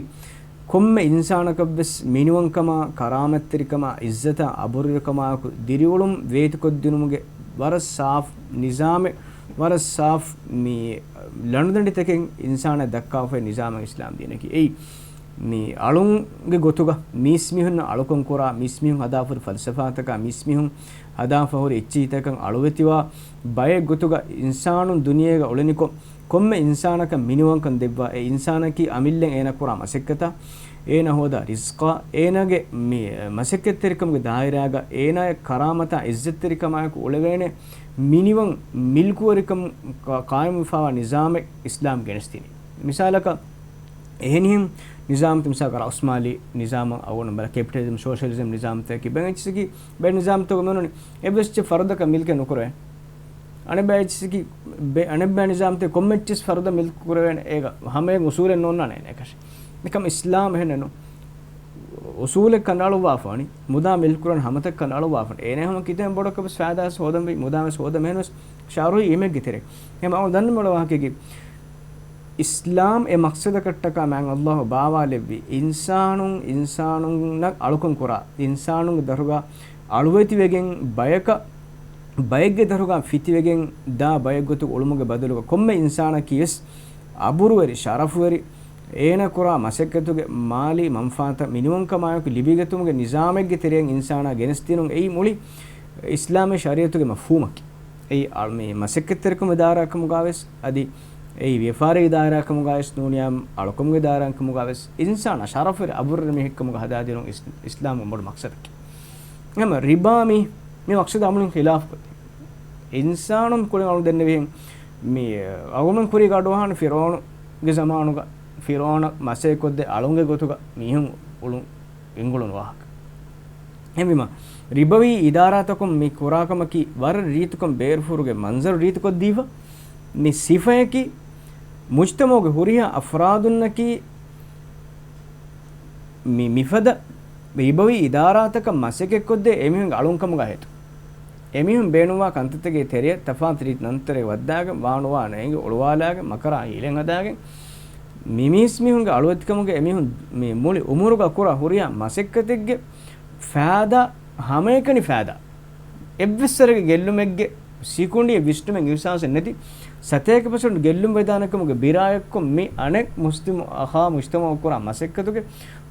ކޮންމެ އިންސާނަކަށްވެސް މިނިވަންކަމާ، ކަރާމަތްތެރިކަމާ، އިއްޒަތާ، އަބުރުވެރިކަމާއެކު ދިރިއުޅުން ވޭތުކޮށްދިނުމުގެ ވަރަށް ސާފު ނިޒާމެއް، ވަރަށް ސާފު މި ލަނޑުދަނޑިތަކެއް އިންސާނާ ދައްކާފައި ނިޒާމެއް އިސްލާމް ދީނަކީ. އެއީ މި އަޅުންގެ ގޮތުގަ މީސްމީހުންނަށް އަޅުކަން ކުރާ، މީސްމީހުން ހަދާފަހުރި ފަލްސަފާތަކާ، މީސްމީހުން ހަދާފަހުރި އެއްޗިހިތަކަށް އަޅުވެތިވާ ބައެއް ގޮތުގަ އިންސާނުން ދުނިޔޭގަ އުޅެނިކޮށް، ކޮންމެ އިންސާނަކަށް މިނިވަންކަން ދެއްވާ، އެ އިންސާނަކީ އަމިއްލައަށް އޭނާ ކުރާ މަސައްކަތާ، އޭނާ ހޯދާ ރިޒްޤާ، އޭނާގެ މި މަސައްކަތްތެރިކަމުގެ ދާއިރާގަ އޭނާއަށް ކަރާމަތާ އިއްޒަތްތެރިކަމާއެކު އުޅެވޭނެ މިނިވަން މިލްކުވެރިކަމު ޤާ-، ޤާއިމުވެފައިވާ ނިޒާމެއް އިސްލާމް ގެނެސްދިނީ. މިސާލަކަށް، އެހެނިހެން ނިޒާމްތައް، މިސާލަކަށް ރައުސްމާލީ ނިޒާމަށް އަޅުގަނޑު ބަލާ، ކެޕިޓަލިޒަމް، ސޯޝަލިޒަމް ނިޒާމްތަކަކީ ބައެއް އެއްޗިސްގެ، ބައެއް ނިޒާމްތަކުގަ މިއޮންނަނީ އެއްވެސް އެއްޗެއް ފަރުދަކަށް މިލްކެއް ނުކުރެވޭނެ. އަނެއްބައި އެއްޗިސްގެ، ބެ-، އަނެއްބައި ނިޒާމްތައް ކޮންމެ އެއްޗެއް ފަރުދަށް މިލްކު ކުރެވޭނެ. އޭގަ ހަމައެއް އުސޫލެއް ނޯންނާނެ އޭނަ އެކަށި. ނިކަން އިސްލާމް އެހެނެއް ނޫން. އުސޫލެއް ކަނޑައަޅުއްވާފަ ވަނީ، މުދާ މިލްކުކުރަން ހަމަތައް ކަނޑައަޅުއްވާފަ ވަނީ. އޭނަ ހަމަ ކިތައް ބޮޑަކަށް ވެސް ފައިދާވެސް ހޯދަންވީ، މުދާވެސް ހޯދަން މިހެންވެސް ޝަރުޢީ އެމެއްގެ ތެރޭ. އެހެން އަޅު ދަންނަ މޮޅަ ވާހަކައިގެ އިސްލާމް އެ މަޤްޞަދަކަށްޓަކާ މާތް އައްލާހު ބާވާލެއްވި އިންސާނުން، އިންސާނުންނަށް އަޅުކަން ކުރާ، އިންސާނުންގެ ދަށުގަ އަޅުވެތިވެގެން ބަޔަކަށް، ބައެއްގެ ދަށުގަ ފިތިވެގެން ދާ ބައެއް ގޮތުގަ އުޅުމުގެ ބަދަލުގަ ކޮންމެ އިންސާނަކީ ވެސް އަބުރުވެރި، ޝަރަފުވެރި، އޭނަ ކުރާ މަސައްކަތުގެ މާލީ މަންފާތައް މިނިވަންކަމާއެކު ލިބިގަތުމުގެ ނިޒާމެއްގެ ތެރެއިން އިންސާނާ ގެނެސްދިނުން އެއީ މުޅި އިސްލާމީ ޝަރީޢަތުގެ މަފްހޫމަކީ. އެއީ އަޅު-، މި މަސައްކަތްތެރިކަމުގެ ދާއިރާއެއްކަމުގަވެސް، އަދި އެއީ ވިޔަފާރީ ދާއިރާއެއްކަމުގަވެސް ނޫނިއްޔާ، އަޅުކަމުގެ ދާއިރާއެއްކަމުގަވެސް އިންސާނާ ޝަރަފުވެރި އަބުރުވެރި މީހެއްކަމުގަ ހަދާދިނުން އިސް-، އިސްލާމްގެ ބޮޑު މަޤްޞަދަކީ. އެހެންވީމަ ރިބާ މީ، މި މަޤްޞަދަށް އަމުލުން ޚިލާފު ކޮށްދޭ. އިންސާނުން ކުރިން އަޅު ދެންނެވިހެން މި އަޅުގަނޑުމެން ކުރީގަ އަޑުއަހާނެ ފިރުޢައުނު ގެ ޒަމާނުގަ ފިރުޢައުނަށް މަސައްކަތް ކޮށްދޭ އަޅުންގެ ގޮތުގަ މީހުން އުޅުން ގެންގުޅުނު ވާހަކަ. އެހެންވީމަ، ރިބަވީ އިދާރާތަކުން މި ކުރާ ކަމަކީ ވަރަށް ރީތިކޮށް ބޭރުފުށުގެ މަންޒަރު ރީތިކޮށްދީފަ. މި ސިފަޔަކީ މުޖްތަމަޢުގެ ހުރިހާ އަފްރާދުންނަކީ މި މިފަދަ ރިބަވީ އިދާރާތަކަށް މަސައްކަތްކޮށްދޭ އެމީހުންގެ އަޅުންކަމުގަ ހެދުން. އެމީހުން ބޭނުންވާ ކަންތައްތަކެއް ތެރެއަށް ތަފާތު ރީތި ނަންތަރެއް ވައްދާގެން، ވާނުވާ ނޭނގި އޮޅުވާލާގެން، މަކަރާ ހީލަތް ހަދާގެން، މި މީސްމީހުންގެ އަޅުވެތިކަމުގެ އެމީހުން މި މުޅި އުމުރުގަ ކުރާ ހުރިހާ މަސައްކަތެއްގެ ފައިދާ، ހަމައެކަނި ފައިދާ، އެއްވެސް ވަރެއްގެ ގެއްލުމެއްގެ ސިކުނޑިއެއް ވިސްނުމެއް އިހްސާސެއް ނެތި، ސަތޭކަ ޕަސެންޓް ގެއްލުން ވެދާނެ ކަމުގެ ބިރާއެއްކޮށް، މި އަނެއް މުސްލިމު އަޚާ މުޖްތަމަޢު ކުރާ މަސައްކަތުގެ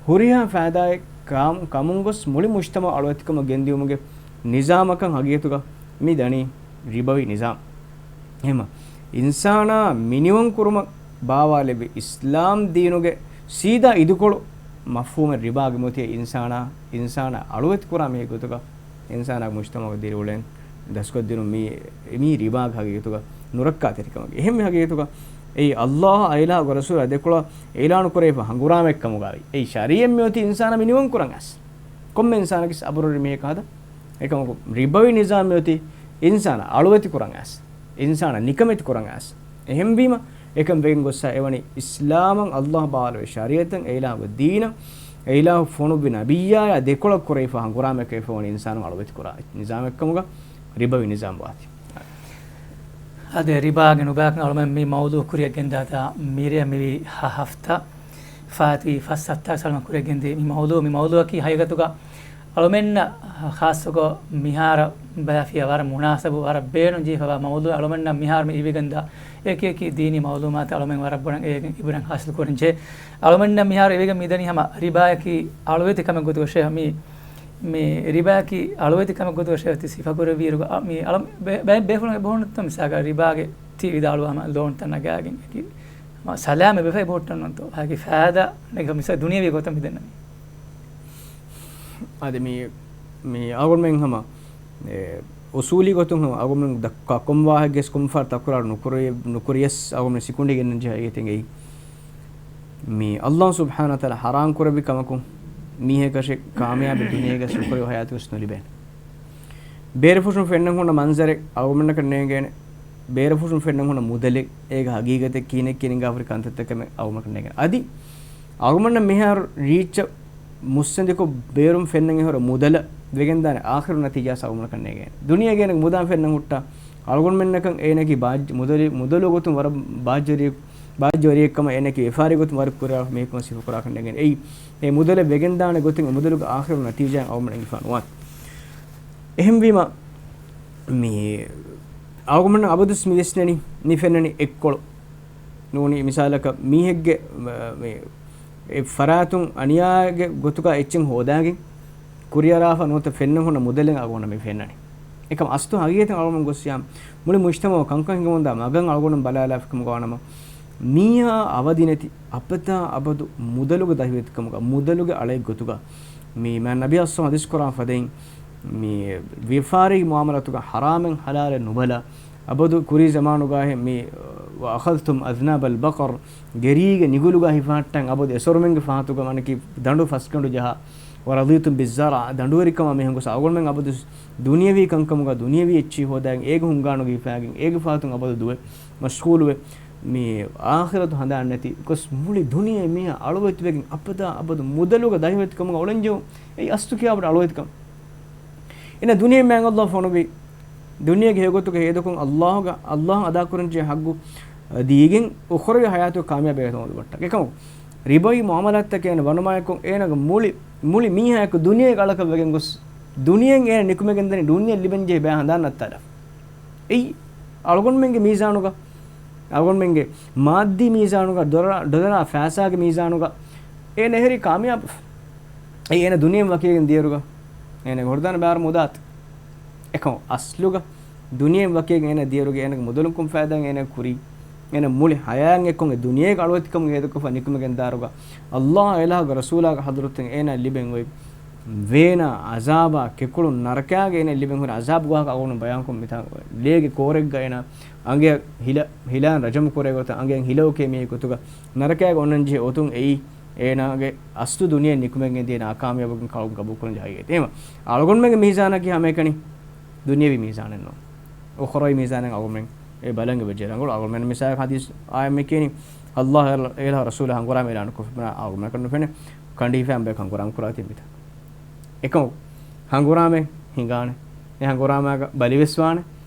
ހުރިހާ ފައިދާއެއް ކާ-، ކަމުން ގޮސް މުޅި މުޖްތަމަޢު އަޅުވެތިކަމަށް ގެންދިއުމުގެ ނިޒާމަކަށް ހަގީގަތުގަ މި ދަނީ ރިބަވީ ނިޒާމް. އެހެމަ، އިންސާނާ މިނިވަން ކުރުމަށް ބާވާލެއްވި އިސްލާމް ދީނުގެ ސީދާ އިދިކޮޅު މަފްހޫމެއް ރިބާގެ މިއޮތީ އިންސާނާ، އިންސާނާ އަޅުވެތި ކުރާ މީހެއް ގޮތުގަ އިންސާނާގެ މުޖްތަމަޢުގެ ދިރިއުޅޭން ދަސްކޮށްދިނުން މީ، މީ ރިބާގެ ހަގީގަތުގަ ނުރައްކާތެރިކަމަކީ. އެހެންވެ ހަގީގަތުގަ އެއީ އައްލާހު އައިލާހުގެ ރަސޫލާ ދެކޮޅަށް އިޢުލާނު ކުރެވިފަ ހަނގުރާމައެއްކަމުގައި. އެއީ ޝަރީޢަތް މިއޮތީ އިންސާނާ މިނިވަން ކުރަން އައިސް. ކޮންމެ އިންސާނަކީ ސަބުރުވެރި މީހަކަށް ހަދާ. އެކަމަކު ރިބަވީ ނިޒާމް މިއޮތީ އިންސާނާ އަޅުވެތި ކުރަން އައިސް. އިންސާނާ ނިކަމެތި ކުރަން އައިސް. އެހެންވީމަ، އެކަން ވެގެން ގޮއްސަ އެވަނީ އިސްލާމަށް އައްލާހު ބާވާލެއްވި ޝަރީޢަތަށް އެއިލާހުގެ ދީނަށް އެއިލާހު ފޮނުއްވި ނަބިއްޔާޔާ ދެކޮޅަށް ކުރެވިފަ ހަނގުރާމައެއް ކެފަވަނީ އިންސާނުން އަޅުވެތި ކުރާ ނިޒާމެއްކަމުގަ ރިބަވީ ނިޒާމް ވާތީ. އަދި ރިބާގެ ނުބައިކަން އަޅުމެން މި މައުޟޫ ކުރިއަށް ގެންދާތާ މިރޭ މިވީ ހަ ހަފްތާ ފާތި ފަސް ހަފްތާ ސަލަމަ ކުރިއަށް ގެންދިޔަ މި މައުޟޫ، މި މައުޟޫއަކީ ހަގީގަތުގަ އަޅުމެންނަށް ޚާއްޞަކޮށް މިހާރަށް ބަލާފިޔާ ވަރަށް މުނާސަބު، ވަރަށް ބޭނުން ޖެހިފައިވާ މައުޟޫ. އަޅުމެންނަށް މިހާރު މި އިވިގެންދާ އެކި އެކި ދީނީ މައުލޫމާތު އަޅުމެން ވަރަށް ބޮޑަށް އޭގެން އިބްރަތް ހާސިލް ކުރަން ޖެހޭ. އަޅުމެންނަށް މިހާރު އިވިގެން މިދަނީ ހަމަ ރިބާއަކީ އަޅުވެތި ކަމެއް ގޮތުގަ ޝޭހް މި، މި ރިބާއަކީ އަޅުވެތި ކަމެއް ގޮތުގަ ޝޭހް ތި ސިފަކުރެއްވިއިރުގަ، އަ، މި އަޅު-، ބޭ-، ބޭ-، ބޭފުޅުން އެބަހުންތޯ މިސާލަކަށް ރިބާގެ ތި ވިދާޅުވާ ހަމަ ލޯންތައް ނަގާގެން އެކި ހަމަ ސަލާމަތް ވެފަ އެބަހުއްޓަން ނޫންތޯ؟ އެކި ފައިދާ ނެގިފަ މިސާ ދުނިޔަވީ ގޮތަށް މިދެންނަނީ. އަދި މި، މި އަޅުގަނޑުމެން ހަމަ، އެ، އުސޫލީ ގޮތުން ހަމަ އަޅުގަނޑުމެން ދައްކާ ކޮން ވާހަކައެއް ވެސް ކޮން ފަހަރު ތަކުރާރު ނުކުރެ-، ނުކުރިޔަސް އަޅުގަނޑުމެން ސިކުނޑި ގެންނަން ޖެހޭ އޭގެތެރޭގައި މި އައްލާހު ސުބްޙާނަހޫ ވަތަޢާލާ ޙަރާމް ކުރެއްވި ކަމަކުން މީހަކަށެއް ކާމިޔާބެއް ދުނިޔޭގަ ސުކުރެއް ހަޔާތުވެސް ނުލިބޭނެ. ބޭރުފުށުން ފެންނަން ހުންނަ މަންޒަރެއް އަޅުގަނޑަކަށް ނޭނގޭނެ. ބޭރުފުށުން ފެންނަން ހުންނަ މުދަލެއް އޭގެ ހަގީގަތެއް ކިހިނެއް ކިހިނެއްގާ ހުރި ކަންތައްތަކެއް އަޅުގަނޑަކަށް ނޭނގޭނެ. އަދި އަޅުގަނޑަށް މިހާރު ރީއްޗަށް މުއްސަނދިކޮށް ބޭރުން ފެންނަން އެހުރެ މުދަލަށް ވެގެންދާނެ އާޚިރު ނަތީޖާ އަޅުގަނޑަކަށް ނޭނގޭނެ. ދުނިޔޭގެ އޭނަގެ މުދާ ފެންނަން ހުއްޓާ އަޅުގަނޑުމެންނަކަށް އޭނަކީ ބާއްޖަ-، މުދަލި-، މުދަލު ގޮތުން ވަރަށް ބާއްޖަވެރި-، ބާއްޖަވެރިއެއްކަމަށް އޭނަކީ ވިޔަފާރި ގޮތުން ވަރަށް ކުރިއަރާ މީހަކު ސިފަކުރާކަށް ނޭނގޭނެ. އެއީ އެ މުދަލެއް ވެގެންދާނެ ގޮތެއް އެ މުދަލުގެ އާޚިރު ނަތީޖާއެއް އަޅުގަނޑަށް އެނގިފާ ނުވާނެ. އެހެންވީމަ، މި އަޅުގަނޑުމެންނަށް އަބަދުވެސް މި ވިސްނެނީ، މި ފެންނަނީ އެއްކޮޅު. ނޫނީ މިސާލަކަށް މީހެއްގެ، މ-، މި އެ ފަރާތުން އަނިޔާގެ ގޮތުގަ އެއްޗެއް ހޯދާގެން ކުރިއަރާފަ ނުވަތަ ފެންނަން ހުންނަ މުދަލެއް އަޅުގަނޑަށް މި ފެންނަނީ. އެކަމް އަސްލު ހަގީގަތަށް އަޅުގަނޑު ގޮއްސިޔާ މުޅި މުޖްތަމަޢު ކަންކަން ހިނގަމުންދާ މަގަށް އަޅުގަނޑު ބަލާލާފިކަމުގަ ވާނަމަ، މީހާ އަވަދިނެތި އަބަދާ އަބަދު މުދަލުގެ ދަހިވެތިކަމުގަ، މުދަލުގެ އަޅައެއް ގޮތުގަ، މި މާތް ނަބީ އައްސަލާމް ޙަދީޘް ކުރާ ފަދައިން، މި ވިޔަފާރީ މުޢާމަލާތުގަ ޙަރާމެއް ޙަލާލެއް ނުބަލާ، އަބަދު ކުރީ ޒަމާނުގައި މި، وأخذتم أذناب البقر، ގެރީގެ ނިގުލުގަ ހިފަހައްޓަން އަބަދު އެސޮރުމެންގެ ފަހަތުގަ މަނަކީ ދަނޑު ފަސްގަނޑު ޖަހާ، ورضيتم بالزرع، ދަނޑުވެރިކަމާ މިހެން ގޮސް އަޅުގަނޑުމެން އަބަދު ދުނިޔަވީ ކަންކަމުގަ ދުނިޔަވީ އެއްޗިހި ހޯދާގެން އޭގެ ހުންގާނުގަ ހިފާގެން އޭގެ ފަހަތުން އަބަދު ދުވެ މަޝްޣޫލުވެ، މި އާޚިރަތު ހަނދާން ނެތި ގޮސް މުޅި ދުނިޔެ މީހާ އަޅުވެތިވެގެން އަބަދާ އަބަދު މުދަލުގަ ދަހިވެތިކަމުގަ އުޅެންޖެހުން. އެއީ އަސްލު ކިޔާ ބޮޑު އަޅުވެތިކަން. އެނަ ދުނިޔެ މާތް އައްލާހު ފޮނުވި ދުނިޔޭގެ ހެޔޮގޮތުގެ ހޭދަކުން އައްލާހުގަ، އައްލާހު އަދާކުރަންޖެހޭ ޙައްޤު ދީގެން އުޚްރަވީ ޙަޔާތު ކާމިޔާބެއް އެތަން އޮތުމަށްޓަކައި. އެކަމު ރިބަވީ މުޢާމަލާތްތަކެއް އޭނަ ވަނުމާއެކު އޭނަގެ މުޅި، މުޅި މީހާއެކު ދުނިޔޭގެ އަޅަކަށް ވެގެން ގޮސް، ދުނިޔެއިން އޭނަ ނިކުމެގެންދަނީ ދުނިޔެ ލިބެންޖެހޭ ބައެއް ހަނދާން ނައްތާލާފަ. އެއީ އަޅުގަނޑުމެންގެ މީޒާނުގަ، އަޅުގަނޑުމެންގެ މާއްދީ މީޒާނުގަ، ޑޮލަރާ، ޑޮލަރާ ފައިސާގެ މީޒާނުގަ އޭނަ އެހެރީ ކާމިޔާބު. އެއީ އޭނަ ދުނިޔެއިން ވަކިވެގެން ދިޔައިރުގަ އޭނަގެ ހުރިދާނެ ބާރު މުދާތައް. އެކަމު އަސްލުގަ ދުނިޔެއިން ވަކިވެގެން އޭނަ ދިޔައިރުގަ އޭނަގެ މުދަލުން ކޮން ފައިދާއެއް އޭނަ ކުރީ؟ އޭނަ މުޅި ޙަޔާތް އެއްކޮށް އެ ދުނިޔޭގެ އަޅުވެތިކަމުގެ ހޭދަކޮށްފަ ނިކުމެގެން ދާއިރުގަ އައްލާހު އިލާހުގެ ރަސޫލާގެ ޙަޟްރަތުން އޭނަ ލިބެން އޮތް ވޭނާ އަޒާބާ ކެކުޅުން ނަރަކާގެ އޭނަ ލިބެން ހުރި އަޒާބު ވާހަކަ އަޅުގަނޑު ބަޔާންކޮށް މިތާ ލޭގެ ކޯރެއްގަ އޭނަ އަނގަޔަށް ހިލަ، ހިލާން ރަޖަމު ކުރޭ ގޮތަށް އަނގަޔަށް ހިލައުކޭ މީ ގޮތުގަ ނަރަކާގެ އޮންނަން ޖެހޭ އޮތުން އެއީ އޭނާގެ އަސްލު ދުނިޔެ ނިކުމެގެން ދިޔަ ނާކާމިޔާބުގެ ކަޅުން ގަބޫލުކުރަން ޖެހޭ އެއީ. އަޅުގަނޑުމެންގެ މީޒާނަކީ ހަމައެކަނި ދުނިޔެވީ މީޒާނެއް ނޫން. އުޚްރަވީ މީޒާނެއް އަޅުގަނޑުމެން އެ ބަލަން އެބަޖެހޭ ރަނގަޅު. އަޅުގަނޑުމެން މިސާލަކަށް ހަދީސް އާޔަތް މި ކިޔަނީ، ﷲ އެ އިލާހު ރަސޫލާ ހަނގުރާމަ އިޢުލާނު ކޮށްފި ބުނާ އަޅުގަނޑުމެން ކަން ނުފެނޭ ކަނޑި ހިފާ އަނބަޔަކަށް ހަނގުރާމަ ކުރާތީ މިތާ. އެކަމަކު ހަނގުރާމައެއް ހިނގާނެ. އެ ހަނގުރާމާގަ ބަލިވެސް ވާނެ.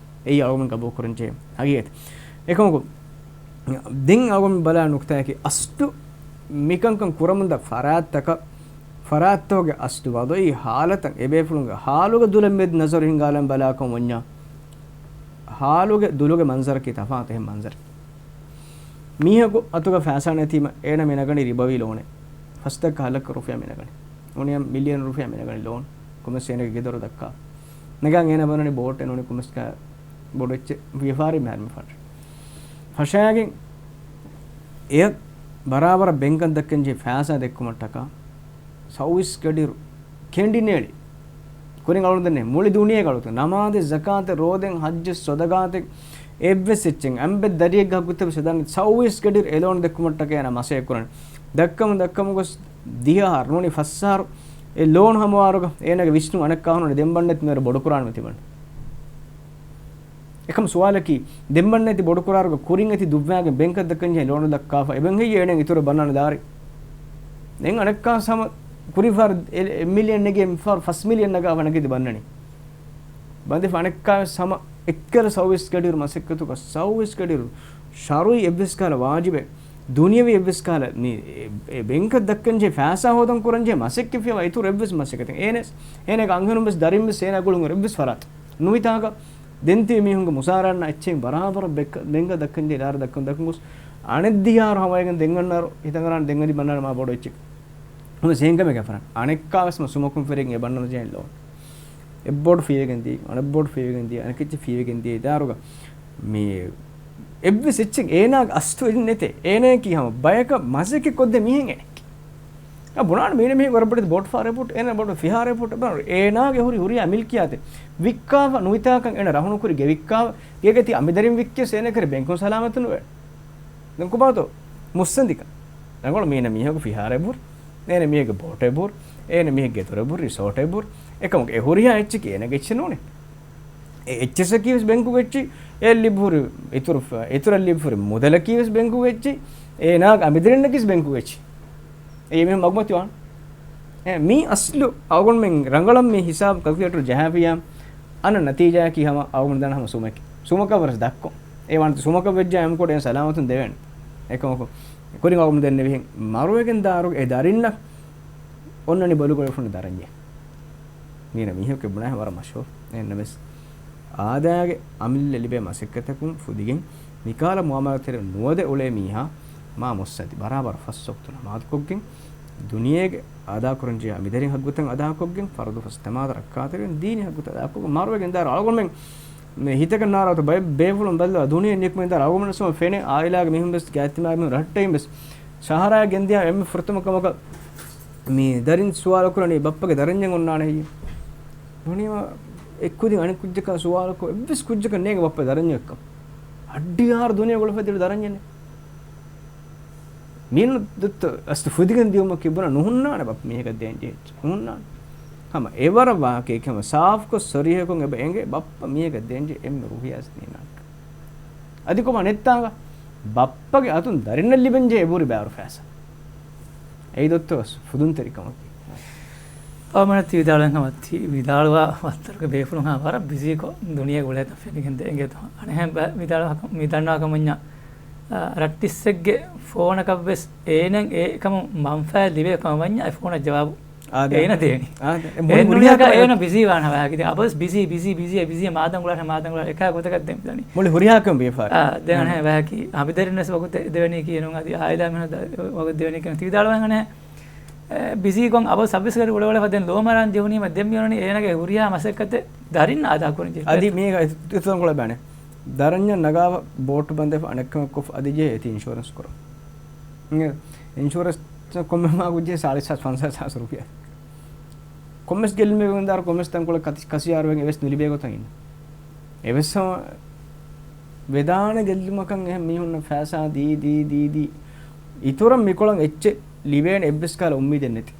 އެއީ އަޅުގަނޑުމެން ގަބޫލުކުރަން ޖެހޭ ހަގީގަތެއް. އެކަމަކު ދެން އަޅުގަނޑު ބަލާ ނުކުތާއަކީ އަސްލު މިކަންކަން ކުރަމުންދާ ފަރާތްތަކަށް، ފަރާތްތަކުގެ އަސްލު ވަޟުޢީ ހާލަތަށް އެބޭފުޅުންގެ ހާލުގެ ދުލަށް މެދު ނަޒަރު ހިންގާލަން ބަލާކަމަށް ވަންޏާ، ހާލުގެ ދުލުގެ މަންޒަރަކީ ތަފާތު އެހެން މަންޒަރެއް. މީހަކު އަތުގަ ފައިސާ ނެތީމަ އޭނަ މި ނަގަނީ ރިބަވީ ލޯނެއް. ފަސް ދައްކަ ހަ ލައްކަ ރުފިޔާ މި ނަގަނީ. އުނިޔަ މިލިޔަން ރުފިޔާ މި ނަގަނީ ލޯން. ކޮމެސް އޭނަގެ ގެދޮރު ދައްކާ. ނަގާ އޭނަ ބަނަނީ ބޯޓެއް ނޫނީ ކޮމެސް ބޮޑު އެއްޗެއް ވިޔަފާރި މަހަރިމަ ފަށް. ފަށާގެން އެ ބަރާބަރަށް ބެންކަށް ދައްކަން ޖެހި ފައިސާ ދެއްކުމަށްޓަކާ ސައުވީސް ގަޑިރު ކެނޑިނޭޅި. ކުރިން އަޅުގަނޑު ދެންނެވި. މުޅި ދުނިޔޭގަ އަޅުގަނޑު ނަމާދެއް، ޒަކާތެއް، ރޯދައެއް، ޙައްޖެއް، ޞަދަޤާތެއް، އެއްވެސް އެއްޗެއް އަނބެއް ދަރިއެއްގެ ހައްގުތައް ވެސް ދަން ސައުވީސް ގަޑިރު އެ ލޯން ދެއްކުމަށްޓަކައި އޭނަ މަސައްކަތް ކުރަން. ދައްކަމުން ދައްކަމުން ގޮސް ދިހަ އަހަރު ނޫނީ ފަސް އަހަރު އެ ލޯން ހަމަވާރުގަ އޭނަގެ ވިސްނުން އަނެއްކާ ހުންނަ ދެން ބަންނަތި މޭރު ބޮޑު ކުރާން މި ތިބަން. އެކަމް ސުވާލަކީ، ދެން ބަންނަތި ބޮޑުކުރާރުގަ ކުރިން އެތި ދުއްވާގެން ބެންކަށް ދައްކަން ޖެހި ލޯނު ދައްކާފަ އެބަން ހެއްޔޭ އޭނަ އިތުރަށް ބަންނާނެ ދާރި؟ ދެން އަނެއްކާ ހަމަ ކުރިފަރ އެ، އެއް މިލިއަން ނެގޭ މިފަރ ފަސް މިލިއަން ނަގާ ވަނަގެދި ބަންނަނީ. ބަނދެފަ އަނެއްކާވެސް ހަމަ އެއްކަލަ ސައުވީސް ގަޑިރު މަސައްކަތުގަ ސައުވީސް ގަޑިރު ޝަރުޢީ އެއްވެސް ކަހަލަ ވާޖިބެއް ދުނިޔަވީ އެއްވެސް ކަހަލަ މި އެ، އެ ބެންކަށް ދައްކަން ޖެހޭ ފައިސާ ހޯދަން ކުރަން ޖެހޭ މަސައްކަތް ފިޔަވާ އިތުރު އެއްވެސް މަސައްކަތެއް އޭނަސް، އޭނަގެ އަންހެނުން ވެސް ދަރިން ވެސް އޭނާ ގުޅުން އެއްވެސް ފަރާތެއް ނުވިތާކަށް ދެންތިބި މީހުންގެ މުސާރައަންނަ އެއްޗެއް ބަރާބަރަށް ބެކް، ބެންކަށް ދައްކަން ޖެހި އިރާރަ ދައްކަން ދައްކަން ގޮސް އަނެއް ދިހާރު ހަމައިގެން ދެން އަންނާރު ހިތަށް އަރާން ދެން އަދި ބަންނާނެ މާ ބޮޑު އެއްޗެއް. ހަމަ ސޭންކަމެއް ގެފަރަން. އަނެއްކާވެސް މަ ސުމަކުން ފެރިގެން އެ ބަންނަން ޖެހެން ލޯން. އެއްބޯޑު ފީވެގެން ދީ، އަނެއްބޯޑު ފީވެގެން ދީ، އަނެކެއްޗެއް ފީވެގެން ދީ. އެދާރުގަ މި އެއްވެސް އެއްޗެއް އޭނާގެ އަސްތު އެއް ނެތޭ. އޭނާއަކީ ހަމަ ބަޔަކަށް މަސައްކަތް ކޮށްދޭ މީހެއް އޭނައަކީ. އަ، ބުނާނެ މީނަ މީހެއް ވަރަށް ބޮޑެތި ބޯޓް ފާރޭ ބޯޓް، އޭނަ ބޮޑު ފިހާރޭ ބޯޓް ބުނާނެ. އޭނާގެ ހުރި ހުރިހާ މިލްކިޔާތެއް ވިއްކާފަ ނުވިތާކަން އޭނަ ރަހުނު ކުރި ގެ ވިއްކާފަ ގޭގަތި އަނބިދަރިން ވިއްކިޔަސް އޭނަ ކަރި ބެންކުން ސަލާމަތު ނުވޭ. ދެން ކޮބާތޯ މުއްސަނދިކަން؟ ރަނގަޅު މީނަ މީހަކު ފިހާރޭ ބޯޓް، އޭނަ މީހެއްގެ ބޯޓޭ ބޯޓް، އޭނަ މީހެއްގެ ދޮރެ ބޯޓް، ރިސޯޓޭ ބޯޓް، އެކަމަކު އެ ހުރިހާ އެއްޗަކީ އޭނަގެ އެއްޗެއް ނޫނޭ. އެ އެއްޗެއްސަކީ ވެސް ބެންކުގެ އެއްޗެއް، އޭ ލިބުރި އިތުރު، އިތުރަށް ލިބުރި މުދަލަކީ ވެސް ބެންކުގެ އެއްޗެއް، އޭނާގެ އަނބިދަރިންނަކީ ވެސް ބެންކުގެ އެއްޗެއް. އެ މީހުން މަގުމަތި ވާން. އެ މީ އަސްލު އަޅުގަނޑުމެން ރަނގަޅަށް މި ހިސާބު ކަލްކިއުލޭޓަރު ޖަހާފިޔާ އަންނަ ނަތީޖާއަކީ ހަމަ އަޅުގަނޑު ދަންނަ ހަމަ ސުމަކީ. ސުމަކަށް ވަރަށް ދައްކޮ. އެ ވާން ސުމަކަށް ވެއްޖާ އެމްކޯޑް އެ ސަލާމަތުން ދެވޭނެ. އެކަމަކު ކުރިން އަޅުގަނޑު ދެންނެވިހެން މަރުވެގެން ދާރު އެ ދަރިންނަށް އޮންނަނީ ބޮލުގަޑި ފުނޑި ދަރަންޏެއް. މީނަ މީހަކު ބުނާހެން ވަރަށް މަޝްހޫރު. އެހެންނަމަވެސް، އާދައިގެ އަމިއްލަ ލިބޭ މަސައްކަތަކުން ފުދިގެން، މިކަހަލަ މުއާމަލާތެރި ނުވަދެ އުޅޭ މީހާ މާ މުއްސަނދި. ބަރާބަރަށް ފަސް ވަގުތު ނަމާދުކޮށްގެން، ދުނިޔޭގެ އަދާކުރަންޖެހޭ އަނބިދަރިން ހައްގުތައް އަދާކޮށްގެން، ފަރުދު ފަސް ނަމާދަށް ރައްކާތެރިވެން، ދީނީ ހައްގުތައް އަދާކޮށްގެން، މަރުވެގެން ދާރު އަޅުގަނޑުމެން މި ހިތަކަށް ނާރާތު ބައެއް ބޭފުޅުން ބައްލަވާ ދުނިޔެ ނިކުމެން ދާރު އަޅުގަނޑު ސުމަ ފެނޭ އާއިލާގެ މީހުން ވެސް ގާތްތިމާގެ މީހުން ރައްޓެހިން ވެސް ޝަހަރާ ގެންދިޔާ އެންމެ ފުރަތަމަ ކަމަކަށް މި ދަރިން ސުވާލު ކުރަނީ ބައްޕަގެ ދަރަންޏެއް އޮންނާނެ ހެއްޔޭ؟ ދުނިޔެ އެއްކުދިން އަނެއް ކުއްޖަކާ ސުވާލަކު އެއްވެސް ކުއްޖަކަށް ނޭނގެ ބައްޕަ ދަރަންޏެއްކަން. އައްޑިހާރު ދުނިޔެ ގުޅިފަ ދިރު ދަރަންޏެއް ނެ. މީނު ދުއްތު އަސްތު ފުދިގެން ދިޔުމަކީ ބުނާ ނުހުންނާނެ ބައްޕަ މީހަކަށް ދޭން ޖެހިއްޖެ. ނުހުންނާނެ. ހަމަ އެވަރަށް ވާހަކައެކެ ހަމަ ސާފުކޮށް ސޮރީހަކޮށް އެބަ އެނގޭ ބައްޕަ މީހަކަށް ދޭން ޖެހި އެންމެ ރުހިޔާސް ނީނާނެ. އަދި ކޮބާ ނެއްތާގަ؟ ބައްޕަގެ އަތުން ދަރިންނަށް ލިބެން ޖެހޭ އެބުރި ބާރު ފައިސާ. އެއީ ދޮއްތޯ ފުދުންތެރިކަމަކީ. އާ، މަނައްތި ވިދާޅުވެން ހަމަ ތި ވިދާޅުވާ ވައްތަރުގެ ބޭފުޅުން ހާ ވަރަށް ބިޒީކޮށް ދުނިޔެ ގުޅޭތަ ފެނިގެން ދޭނގޭތޯ. އަނެއްހެން ބަ-، ވިދާޅުވާ ކަމަށް މި ދަންނަވާ ކަމަންޏާ، އާ، ރައްޓިއްސެއްގެ ފޯނަކަށްވެސް އޭނަ އެ ކަމުން މަންފާއެއް ލިބޭ ކަމަށް ވަންޏާ އެ ފޯނަށް ޖަވާބު އާދެ. އޭނަ ދޭނީ. އާދެ. އެ މުޅި އެހެން ހުރިހާ ނޫނީ ކަމެއް އޭނަ ބިޒީ ވާން ހަވާ ހަކީ. ދެން އަބަސް ބިޒީ، ބިޒީ، ބިޒީ، ބިޒީ، މާދަން ގުޅާ، މާދަން ގުޅާ، އެކާ ގޮތަކަށް ދެން ދަނީ. މުޅި ހުރިހާ ކަމެއް ބިޔަފާރި. އާ، ދެން އާ. އަނެއް ވަހަކީ އަނބިދަރިން ވެސް ވަގުތެއް ދެވެނީ ކީ ނޫން އަދި އާއިލާ މިހުން ވަގުތެއް ދެވެނީ ކީ ތި ވިދާޅުވާ ހަނގަނެ، އެ، ބިޒީ ގޮން އަބަސް ސައްވީސް ގަޑި އުޅެ އުޅެފަ ދެން ލޯ މަރާން ޖެހުނީމަ ދެން މިއޮންނަނީ އޭނަގެ ހުރިހާ މަސައްކަތެއް ދަރިން އަދާ ކުރަން ޖެހި. އަދި މީގަ އިތުރަށް ކޮޅެ ބާނެ. ދަރަންޏަށް ނަގާފަ ބޯޓު ބަނދެފަ އަނެއްކަމެއް ކޮށްފަ އަދި ޖެހޭ އެތި އިންޝުއަރެންސް ކުރަން. އިން-، އިންޝުއަރެންސް ކޮންމެ މާ ގުއްޖެ ސާޅީސް ހާސް ފަންސާސް ހާސް ރުފިޔާ. ކޮންމެސް ގެއްލުމެއް ވެގެންދާރު ކޮންމެސް ތަންކޮޅެއް ކަތި-، ކަސިޔާރުވެގެން އެވެސް ނުލިބޭ ގޮތަށް އިންނަ. އެވެސް ހަމަ ވެދާނެ ގެއްލުމަކަށް އެހެން މީހުންނަށް ފައިސާ ދީ، ދީ، ދީ، ދީ، އިތުރަށް މިކޮޅަށް އެއްޗެއް ލިބޭނެ އެއްވެސް ކަހަލަ އުއްމީދެއް ނެތި.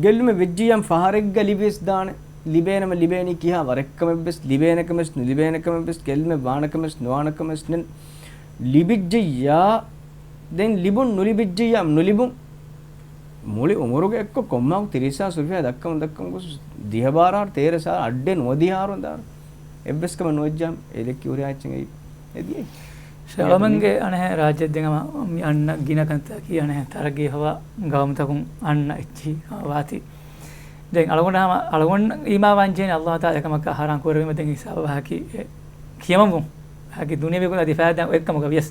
ގެއްލުމެއް ވެއްޖިއްޔާ ފަހަރެއްގަ ލިބިވެސް ދާނެ. ލިބޭނަމަ ލިބޭނީ ކިހާ ވަރެއްކަމެއްވެސް، ލިބޭނެކަމެސް ނުލިބޭނެކަމެއްވެސް، ގެއްލުމެއް ވާނެކަމެސް ނުވާނެކަމެސް ނެތް. ލިބިއްޖިއްޔާ ދެން ލިބުން، ނުލިބިއްޖިއްޔާ ނުލިބުން. މުޅި އުމުރުގެ އެއްކޮށް ކޮންމާކު ތިރީސް ސާސް ރުފިޔާ ދައްކަމުން ދައްކަމުން ގޮސް ދިހަ ބާރަ އަހަރު، ތޭރަ ސާސް، އައްޑެއް ނުވަދިހަ އަހަރު ދާރު. އެއްވެސް ކަމެއް ނުވެއްޖާމަ އެ ލެއްކި ހުރިހާ އެއްޗެއް އެއީ. އެދިޔައީ. ޝައުމަންގެ އަނެހެން ރާއްޖެއް ދެން ހަމަ މި އަންނަ ގިނަ ކަންތަކީ އަނެހެން ތަރައްގީ ހޮވާ ގައުމުތަކުން އަންނަ އެއްޗިހި ވާތީ. ދެން އަޅުގަނޑަށް ހަމަ އަޅުގަނޑު އީމާންވާންޖެހޭނެ އައްލާހު ތަޢާލާ އެކަމަކާ ހަރާން ކުރެވީމަ ދެން ހިސާބަށް ވާހަކީ އެ ކިޔަމަންވުން. ވާހަކީ ދުނިޔަވީ ގޮތުން އަދި ފައިދާ އޮތްކަމަކަށް ވިޔަސް.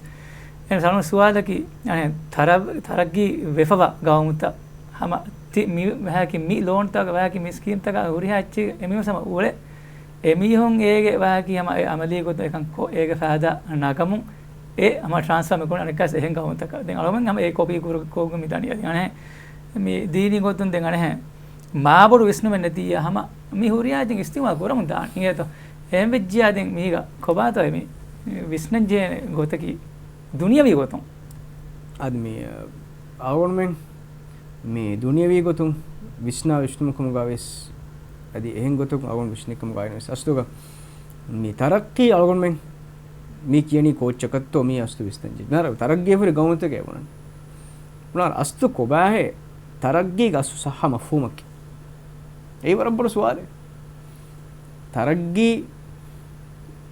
އެހެން ސަލުމަ ސުވާލަކީ އަނެ ތަރަ-، ތަރައްގީ ވެފަވާ ގައުމުތައް ހަމަ ތި މި ވާހަކީ މި ލޯންތަކަށް ވާހަކީ މި ސްކީމްތަކަށް ހުރިހާ އެއްޗެއް އެމީހުން ހަމަ އުޅެ އެމީހުން އޭގެ ވާހަކީ ހަމަ އެ އަމަލީ ގޮތުން އެކަން ކޮށް އޭގެ ފައިދާ ނަގަމުން އެ ހަމަ ޓްރާންސްފާ މި ކުރަން އަނެއްކާސް އެހެން ގައުމުތަކަށް. ދެން އަޅުގަނޑު ހަމަ އެ ކޮޕީ ކުރު-، ކޮށްގެން މި ދަނީ. އަދި އަނެއް މި ދީނީ ގޮތުން ދެން އަނެއް މާބޮޑު ވިސްނުމެއް ނެތިއްޔާ ހަމަ މި ހުރިހާ ދެން އިސްތިޢުމާލް ކުރަމުން ދާނީ އޭތޯ. އެހެން ވެއްޖިއްޔާ ދެން މީގަ ކޮބާތޯ މި ވިސްނަންޖެހޭނެ ގޮތަކީ ދުނިޔަވީ ގޮތުން. އަދި މި އަޅުގަނޑުމެން މި ދުނިޔަވީ ގޮތުން ވިސްނާ ވިސްނުމުކަމުގަ ވެސް އަދި އެހެން ގޮތަކުން އަޅުގަނޑު ވިސްނިކަމުގަ ވެސް އަސްލުގަ މި ތަރައްޤީ އަޅުގަނޑުމެން މި ކިޔަނީ ކޯއްޗަކަށްތޯ މީ އަސްލު ވިސްނަންޖެހޭ. ތަރައްގީ ހުރި ގައުމުތަކެއް ބުނަން. ބުނާ އަސްލު ކޮބާހޭ ތަރައްގީގެ އަސްލު ސައްހަ މަފްހޫމަކީ؟ އެއީ ވަރަށް ބޮޑު ސުވާލެއް. ތަރައްގީ،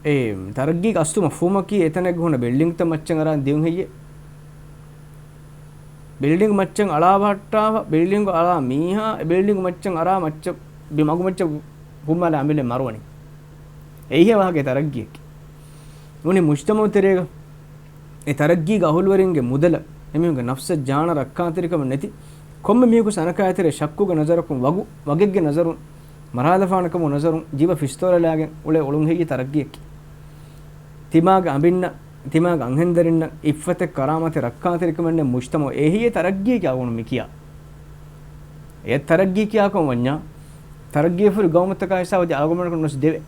އެ، ތަރައްގީގެ އަސްލު މަފްހޫމަކީ އެތަނެއްގަ ހުންނަ ބިލްޑިންގްތައް މައްޗަށް އަރާ ދިޔުން ހެއްޔޭ؟ ބިލްޑިންގް މައްޗަށް އަޅާ ބަހައްޓާފަ، ބިލްޑިންގް އަޅާ މީހާ، އެ ބިލްޑިންގް މައްޗަށް އަރާ މައްޗަށް ބި-، މަގު މައްޗަށް ހުންމާލާ އަމިއްލަ މަރުވަނީ. އެއީ ވާހަކަ ތަރައްގީއަކީ. ނޫނީ މުޖްތަމަޢު ތެރޭގަ އެ ތަރައްގީގެ އަހުލުވެރިންގެ މުދަލަށް އެމީހުންގެ ނަފްސަށް ޖާނަށް ރައްކާތެރިކަމެއް ނެތި، ކޮންމެ މީހަކު ސަނަކާތެރޭ ޝައްކުގެ ނަޒަރަކުން ވަގު، ވަގެއްގެ ނަޒަރުން، މަރާލަފާނެ ކަމުގެ ނަޒަރުން، ޖީބަށް ފިސްތޯލަ ލާގެން އުޅޭ އުޅުން ހެއްޔޭ ތަރައްގީއަކީ؟ ތިމާގެ އަނބިންނަށް، ތިމާގެ އަންހެންދަރިންނަށް އިއްފަތެއް ކަރާމަތެއް ރައްކާތެރިކަމެއް ނެތް މުޖްތަމަޢު އެހެއްޔޭ ތަރައްގީއަކީ އަޅުގަނޑު މި ކިޔާ. އެ ތަރައްގީ ކިޔާކަން ވަންޏާ، ތަރައްގީ ފުރި ގައުމުތަކާ ހިސާބަށް އަޅުގަނޑަކަށް ނުވެސް ދެވޭ.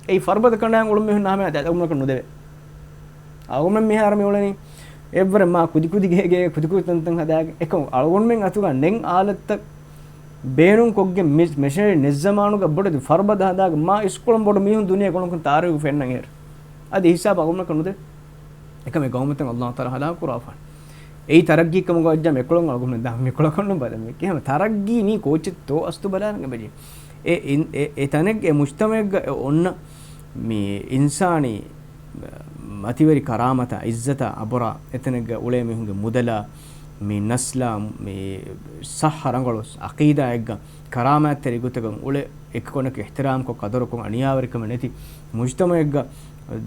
އެއީ ފަރުބަދަ ކަނޑާއަށް އުޅުން މީހުންނާ ހަމަޔަށް އަޅުގަނޑަކަށް ނުދެވޭ. އަޅުގަނޑު މިހާރު މި އުޅެނީ އެއްވަރެއް މާ ކުދިކުދި ގޭގޭ ކުދިކުދި ތަންތަން ހަދާގެން. އެކަމު އަޅުގަނޑުމެން އަތުގަ ނެތް އާލަތްތައް ބޭނުން ކޮށްގެން މި މެޝިނަރީ ނެތް ޒަމާނުގަ ބޮޑެތި ފަރުބަދަ ހަދާގެން މާ އިސްކޮޅުން ބޮޑު މީހުން ދުނިޔޭގަ އުޅުންކަން ތާރީޚު ފެންނަން އޭރު. އަދި ހިސާބު އަޅުގަނޑަކަށް ނުދެވޭ. އެކަމެ ގައުމުތައް އައްލާހު ތަޢާލާ ހަލާކު ކުރާފަ. އެއީ ތަރައްގީ ކަމުގަ ވައްޖާ މިކޮޅުން އަޅުގަނޑު ދާ މިކޮޅަކަށް ނުބަލަ މި ކިހަމަ ތަރައްގީ މީ ކޯޗެއްތޯ އަސްތު ބަލާނަން އެބަޖެ. އެ އިން-، އެ، އެ ތަނެއްގެ އެ މުޖްތަމަޢެއްގަ އެ އޮންނަ މި އިންސާނީ މަތިވެރި ކަރާމަތާ، އިއްޒަތާ، އަބުރާ، އެތަނެއްގަ އުޅޭ މީހުންގެ މުދަލާ، މި ނަސްލާ، މި ސައްހަ ރަނގަޅު އަޤީދާއެއްގަ ކަރާމާތްތެރި ގޮތަކަށް އުޅެ އެކިކޮނަކު އިޙްތިރާމްކޮށް ޤަދަރުކޮށް އަނިޔާވެރިކަމެއް ނެތި މުޖްތަމަޢެއްގަ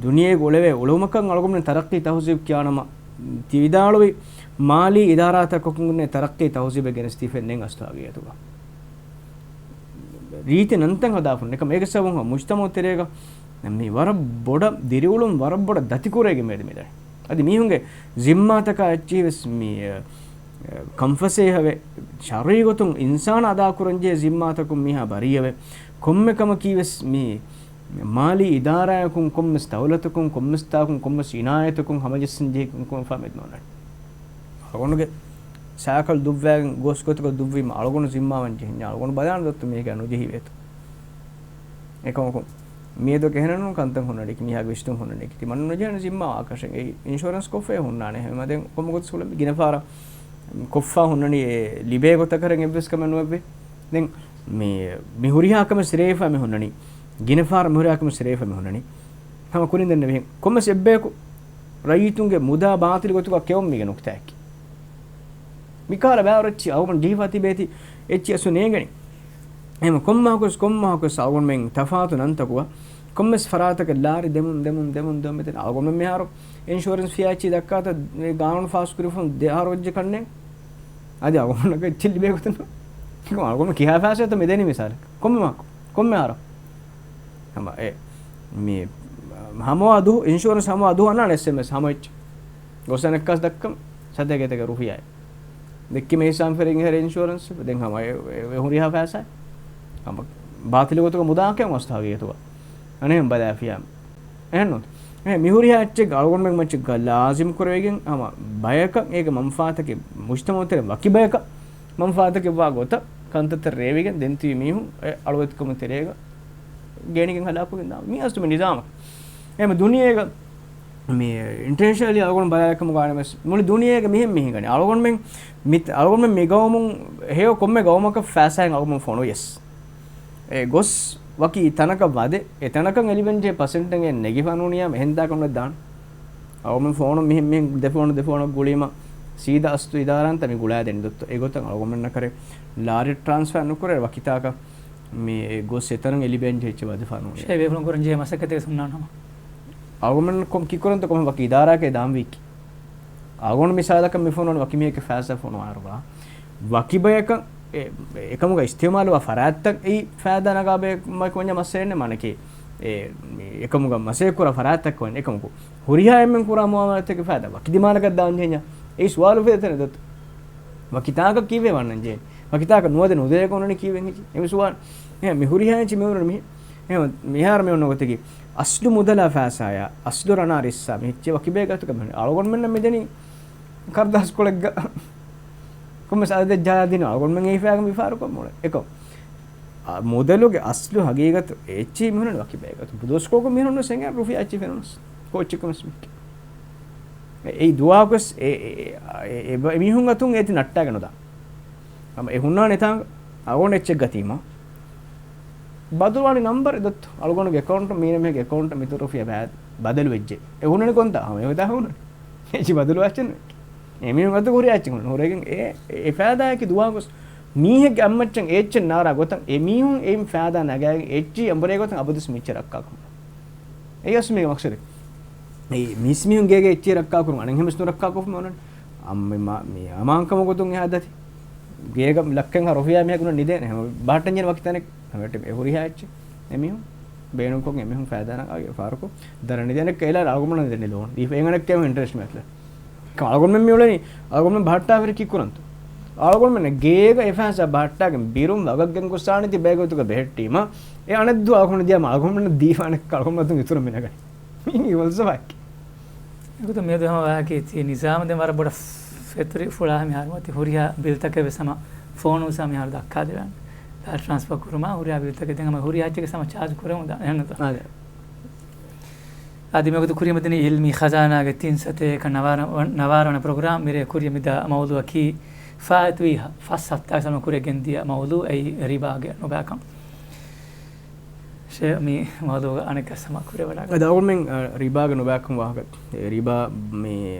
ދުނިޔޭގަ އުޅެވޭ އުޅުމަކަށް އަޅުގަނޑުމެން ތަރައްޤީ ތަހުޒީބު ކިޔާނަމަ، ތި ވިދާޅުވި މާލީ އިދާރާތަކަކުން ތަރައްޤީ ތަހުޒީބެއް ގެނެސްދީފައެއް ނެތް އަސްލު ހަގީގަތުގަ. ރީތި ނަންތައް ހަދާފަ ނުވޭ. އެކަމަ އޭގެ ސަބަބުން މުޖްތަމަޢު ތެރޭގަ މި ވަރަށް ބޮޑަށް ދިރިއުޅުން ވަރަށް ބޮޑަށް ދަތިކުރެވިގެން މިއަދު މިދަނީ. އަދި މީހުންގެ ޒިންމާތަކާ އެއްޗިހި ވެސް މި، އެ، ކަންފަސޭހަވެ، ޝަރުޢީ ގޮތުން އިންސާނާ އަދާކުރަންޖެހޭ ޒިންމާތަކުން މީހާ ބަރީއަވެ، ކޮންމެ ކަމަކީ ވެސް މި މާލީ އިދާރާއަކުން، ކޮންމެސް ދައުލަތަކުން، ކޮންމެސް ތާކުން، ކޮންމެސް އިނާޔަތަކުން ހަމަޖައްސަން ޖެހި ކަންކަމަށް މެދު ނޯންނާނެ. އަޅުގަނޑުގެ ސައިކަލް ދުއްވާގެން ގޯސް ގޮތަކަށް ދުއްވީމަ އަޅުގަނޑު ޒިންމާވަން ޖެހިންޏާ އަޅުގަނޑު ބަލާނެ ދޮއްތަ މީހަކާ ނުޖެހިވޭތޯ. އެކަމަކު މިއަދު އެހެނެއްނޫން ކަންތައް ހުންނަނީކީ މީހާގެ ވިސްނުން ހުންނަނީކީ ތިމަންނަ ނުޖެހޭނެ ޒިންމާ ވާކަށެއް އެއީ އިންޝުއަރެންސް ކޮށްފައި ހުންނާނެ. އެހެންމަ ދެން ކޮންމެ ގޮތަސް ހުޅަނބި ގިނަ ފަހަރަށް ކޮށްފަ ހުންނަނީ އެ ލިބޭ ގޮތަކަށް އެއްވެސް ކަމެއް ނުވެއްވޭ. ދެން މި، މި ހުރިހާ ކަމެއް ސިރައިފަ މި ހުންނަނީ. ގިނަ ފަހަރަށް މި ހުރިހާ ކަމެއް ސިރައިފަ މި ހުންނަނީ. ހަމަ ކުރިން ދެންނެވިހެން. ކޮންމެސް އެއްބަޔަކު ރައްޔިތުންގެ މުދާ ބާތިލް ގޮތުގަ ކެއުމީގެ ނުކްތާއަކީ. މިކަހަލަ ބާރު އެއްޗި އަޅުގަނޑު ޖެހިފަ ތިބޭތި އެއްޗި އަސްލު ނޭނގެނީ. އެހެން ކޮންމަހަކުވެސް، ކޮންމަހަކުވެސް އަޅުގަނޑުމެން ތަފާތު ނަންތަކުގަ ކޮންމެސް ފަރާތަކަށް ލާރި ދެމުން، ދެމުން، ދެމުން، ދެމުން މިދަނީ. އަޅުގަނޑުމެން މިހާރު އިންޝުއަރެންސް ފިޔާ އެއްޗި ދައްކާތަ ގާނޫނު ފާސްކުރިފަ ދެ އަހަރު ވެއްޖެ ކަންނޭނގެ. އަދި އަޅުގަނޑަކަށް އެއްޗެއް ލިބޭ ގޮތެއް ނޫން. އަޅުގަނޑު ކިހާ ފައިސާތޯ މިދެނީ މިސާލަކަށް. ކޮންމެ މަހަކު، ކޮންމެ އަހަރަކު. ހަމަ އެ މި ހަމަވާ ދުވަހު، އިންޝުއަރެންސް ހަމަވާ ދުވަހު އަންނާނެ އެސްއެމްއެސް ހަމަ އެއްޗެއް. ގޮސް އަނެއްކާސް ދައްކަން ސަތޭކަ އެތޭކަ ރުފިޔާއެއް. ދެއްކި މޭ ސާންފެރިން ހެރެ އިންޝުއަރެންސް ދެން ހަމަ އެ ހުރިހާ ފައިސާ ހަމަ ބާތިލު ގޮތުގަ މުދާ ކެއުން އަސްތާވިޔަތުގަ އަނެހެން ބަލާފިޔާ. އެހެންނު؟ އެ މިހުރިހާ އެއްޗެއް އަޅުގަނޑުމެން މައްޗަށް ލާޒިމް ކުރެވިގެން ހަމަ ބަޔަކަށް އޭގެ މަންފާތަކެއް މުޖްތަމައު ތެރެ ވަކި ބަޔަކަށް މަންފާތަކެއް ވާ ގޮތަށް ކަންތައްތައް ރޭވިގެން ދެން ތިބި މީހުން އެ އަޅުވެތިކަމު ތެރޭގަ ގޭނިގެން ހަލާކުވެގެން ދާ. މީ އަސްލު މި ނިޒާމަކީ. އެހެން ދުނިޔޭގަ މި އިންޓަރނޭޝަނަލީ އަޅުގަނޑު ބަލާލެއްކަމުގަ ވެސް މުޅި ދުނިޔޭގަ މިހެން މި ހިނގަނީ. އަޅުގަނޑުމެން މި، އަޅުގަނޑުމެން މި ގައުމުން ހެޔޮ ކޮންމެ ގައުމަކަށް ފައިސާއިން އަޅުގަނޑުމެން ފޮނުވިޔަސް، އެ ގޮސް ވަކި ތަނަކަށް ވަދެ، އެ ތަނަކަށް އެ ލިބެންޖެހޭ ޕަސެންޓެއް ނެގިފަ ނޫނިއްޔާ އެހެން ދާކަށް ނުދާނެ. އަޅުގަނޑުމެން ފޯނު މިހެން މިހެން ދެ ފޯނު ދެ ފޯނަށް ގުޅީމަ ސީދާ އަސްލު އިދާރާއަށް މި ގުޅާދޭނެ ދޮއްތޯ. އެގޮތަށް އަޅުގަނޑުމެންނަށް ކަރެ ލާރި ޓްރާންސްފާ ނުކުރޭ ވަކިތާކަށް މި ގޮސް އެތަނަށް އެ ލިބެންޖެހޭ އެއްޗެއް ވަދެފާ ނޫނިއްޔާ. ޝޭ ބޭފުޅުން ކުރަންޖެހޭ މަސައްކަތެއް ސުންނާނަމަ. އަޅުގަނޑުމެން ކޮން ކިކުރަންތޯ ކޮން ވަކި އިދާރާއެއް ދާންވީކީ. އަޅުގަނޑު މިސާލަކަށް މި ފޮނުވަން ވަކި މީހެއްގެ ފައިސާ ފޮނުވާ އަރުވާ. ވަކި ބަޔަކަށް އެ، އެކަމުގަ އިސްތިއުމާލުވާ ފަރާތްތައް އެއީ ފައިދާ ނަގާ ބަޔަކު ވަންޏާ މައްސަލައެއް ނެތް މާނައަކީ. އެ، މި އެކަމުގަ މަސައްކަތް ކުރާ ފަރާތްތައް ވަން އެކަމަކު. ހުރިހާ އެންމެން ކުރާ މުއާމަލާތެއްގެ ފައިދާ ވަކި ދިމާލަކަށް ދާން ޖެހެންޏާ. އެއީ ސުވާލު އުފެދޭ ތަނެއް ދޮއްތޯ. ވަކިތާކަށް ކީއްވެ ވަންނަން ޖެހޭ. ވަކިތާކަށް ނުވަދެ ނުދޭ ކޮންނަނީ ކީއްވެ ހެއްޔޭ. އެ ސުވާލު. އެ މި ހުރިހާ އެއްޗެއް މި އުޅުނީ މި. އެ މިހާރު މި އޮންނަ ގޮތަކީ އަސްލު މުދަލާ ފައިސާޔާ، އަސްލު ރަނާ ރިއްސާ މި އެއްޗެއް ވަކި ބައެއްގެ އަތުގަ މި އުޅުނީ. އަޅުގަނޑުމެންނަށް މިދެނީ ކަރުދާސްކޮޅެއްގަ ކޮންމެސް އަދަދެއް ޖަހާ ދިނުން އަޅުގަނޑުމެން އެއީ ފައިގަ މި ފާރުކޮށް މޮޅެ. އެކަމް އަ، މުދަލުގެ އަސްލު ހަގީގަތު އެއްޗެއް މިހުންނަނީ ވަކި ބައެއްގެ އަތު. ދުވަސްކޮޅަކު މިހުންނަ ސެނގެ ރުފިޔާ އެއްޗެއް ފެނުނަސް. ކޯއްޗެއްކަމެސް މި. އެ، އެއީ ދުވަހަކުވެސް އެ، އެ، އެ، އެ، އެ، އެ މީހުން އަތުން އޭތި ނައްޓާގެ ނުދާ. ހަމަ އެ ހުންނާނެ ތާނގަ އަޅުގަނޑު އެއްޗެއް ގަތީމަ. ބަދަލުވާނީ ނަންބަރެއް ދޮއްތޯ. އަޅުގަނޑުގެ އެކައުންޓަށް މީނަ މީހެއްގެ އެކައުންޓަށް މިތަނުން ރުފިޔާ ބައި ބަދަލު ވެއްޖެ. އެ ހުންނަނީ ކޮންތާ؟ ހަމަ އެ ހުރިހާ ހުންނަނީ. އެއްޗެއް ބަދަލުވާ އެއްޗެއް ނުވޭ. އެމީހުން އަތު ހުރިހާ އެއްޗެއް ހުންނަނީ. ހުރެގެން އެ، އެ ފައިދާއަކީ ދުވަހަކުވެސް މީހެއްގެ އަތްމައްޗަށް އެ އެއްޗެއް ނާރާ ގޮތަށް އެމީހުން އެއިން ފައިދާ ނަގާގެން އެއްޗެއް އެނބުރޭ ގޮތަށް އަބަދުވެސް މި އެއްޗެއް ރައްކާކުރުން. އެއީ އަސްލު މީގެ މަޤްޞަދެއް. އެއީ މީސްމީހުން ގޭގެ އެއްޗެއް ރައްކާކުރުން އަނެއްހެންވެސް ނުރައްކާކޮށްފަ މި އޮންނަނީ. އަ، މި މާ-، މި އަމާންކަމުގެ ގޮތުން އެހާ ދަތި. ގޭގަ ލައްކައެއްހާ ރުފިޔާ މީހަކު ނުނިދޭނެ. ހަމަ ބަހައްޓަންޖެހޭނެ ވަކި ތަނެއް. ހަމަ އެ ހުރިހާ އެއްޗެއް އެމީހުން ބޭނުންކޮށް އެމީހުން ފައިދާ ނަގާ ފާރުކޮށް ދަރަނި ދޭނެ ކައިލާ އަޅުގަނޑުމެން ދެން ލޯން ދީފަ އެނގަނެ ކެމު އިންޓްރެސްޓް މެތްލަ. އަޅުގަނޑުމެން މި އުޅެނީ އަޅުގަނޑުމެން ބަހައްޓާފަ ހުރީ ކީއްކުރަންތޯ؟ އަޅުގަނޑުމެން ގޭގަ އެ ފައިސާ ބަހައްޓާގެން ބިރުން ވަގަށް ގެންގޮސްފާނެތީ ބައެއްގެ ގޮތުގަ ބެހެއްޓީމަ، އެ އަނެއްދުވަހު އަޅުގަނޑު ދިޔަ އަޅުގަނޑުމެންނަށް ދީފާނެ އަޅުގަނޑުމެން އިތުރަށް މި ނަގަނީ. މީ ފަލްސަފާއެއް. އެގޮތަށް މިއަދު ހަމަ ވާހަކައެއް ތި ނިޒާމް ދެން ވަރަށް ބޮޑަށް ފެތުރި ފުޅާ މިހާރު މަތި ހުރިހާ ބިލްތަކެއް ވެސް ހަމަ ފޯނު ވެސް މިހާރު ދައްކާދެވޭނެ. ދާ ޓްރާންސްފާ ކުރުމާ ހުރިހާ ބިލްތަކެއް ދެން ހަމަ ހުރިހާ އެއްޗެއްގެ ހަމަ ޗާޖް ކުރެވުން ދާނެ. އެހެންނުތަ؟ އާދެ. އަދި މިވަގުތު ކުރިއަށް މިދަނީ އިލްމީ ޚަޒާނާގެ ތިން ސަތޭކަ ނަވާރަ-، ނަވާރަ ވަނަ ޕްރޮގްރާމް. މިރޭ ކުރިއަށް މިދާ މައުޟޫޢަކީ ފާއިތުވި ފަސް ހަފްތާ ސަމަ ކުރިއަށް ގެންދިޔަ މައުޟޫޢު އެއީ ރިބާގެ ނުބައިކަން. ޝޭ، މި މައުޟޫޢުގަ އަނެއްކާ ސަމާ ކުރެވަޑާގަ. އަދި އަޅުގަނޑުމެން، އަ، ރިބާގެ ނުބައިކަން ވާހަކަ، އެ ރިބާ މި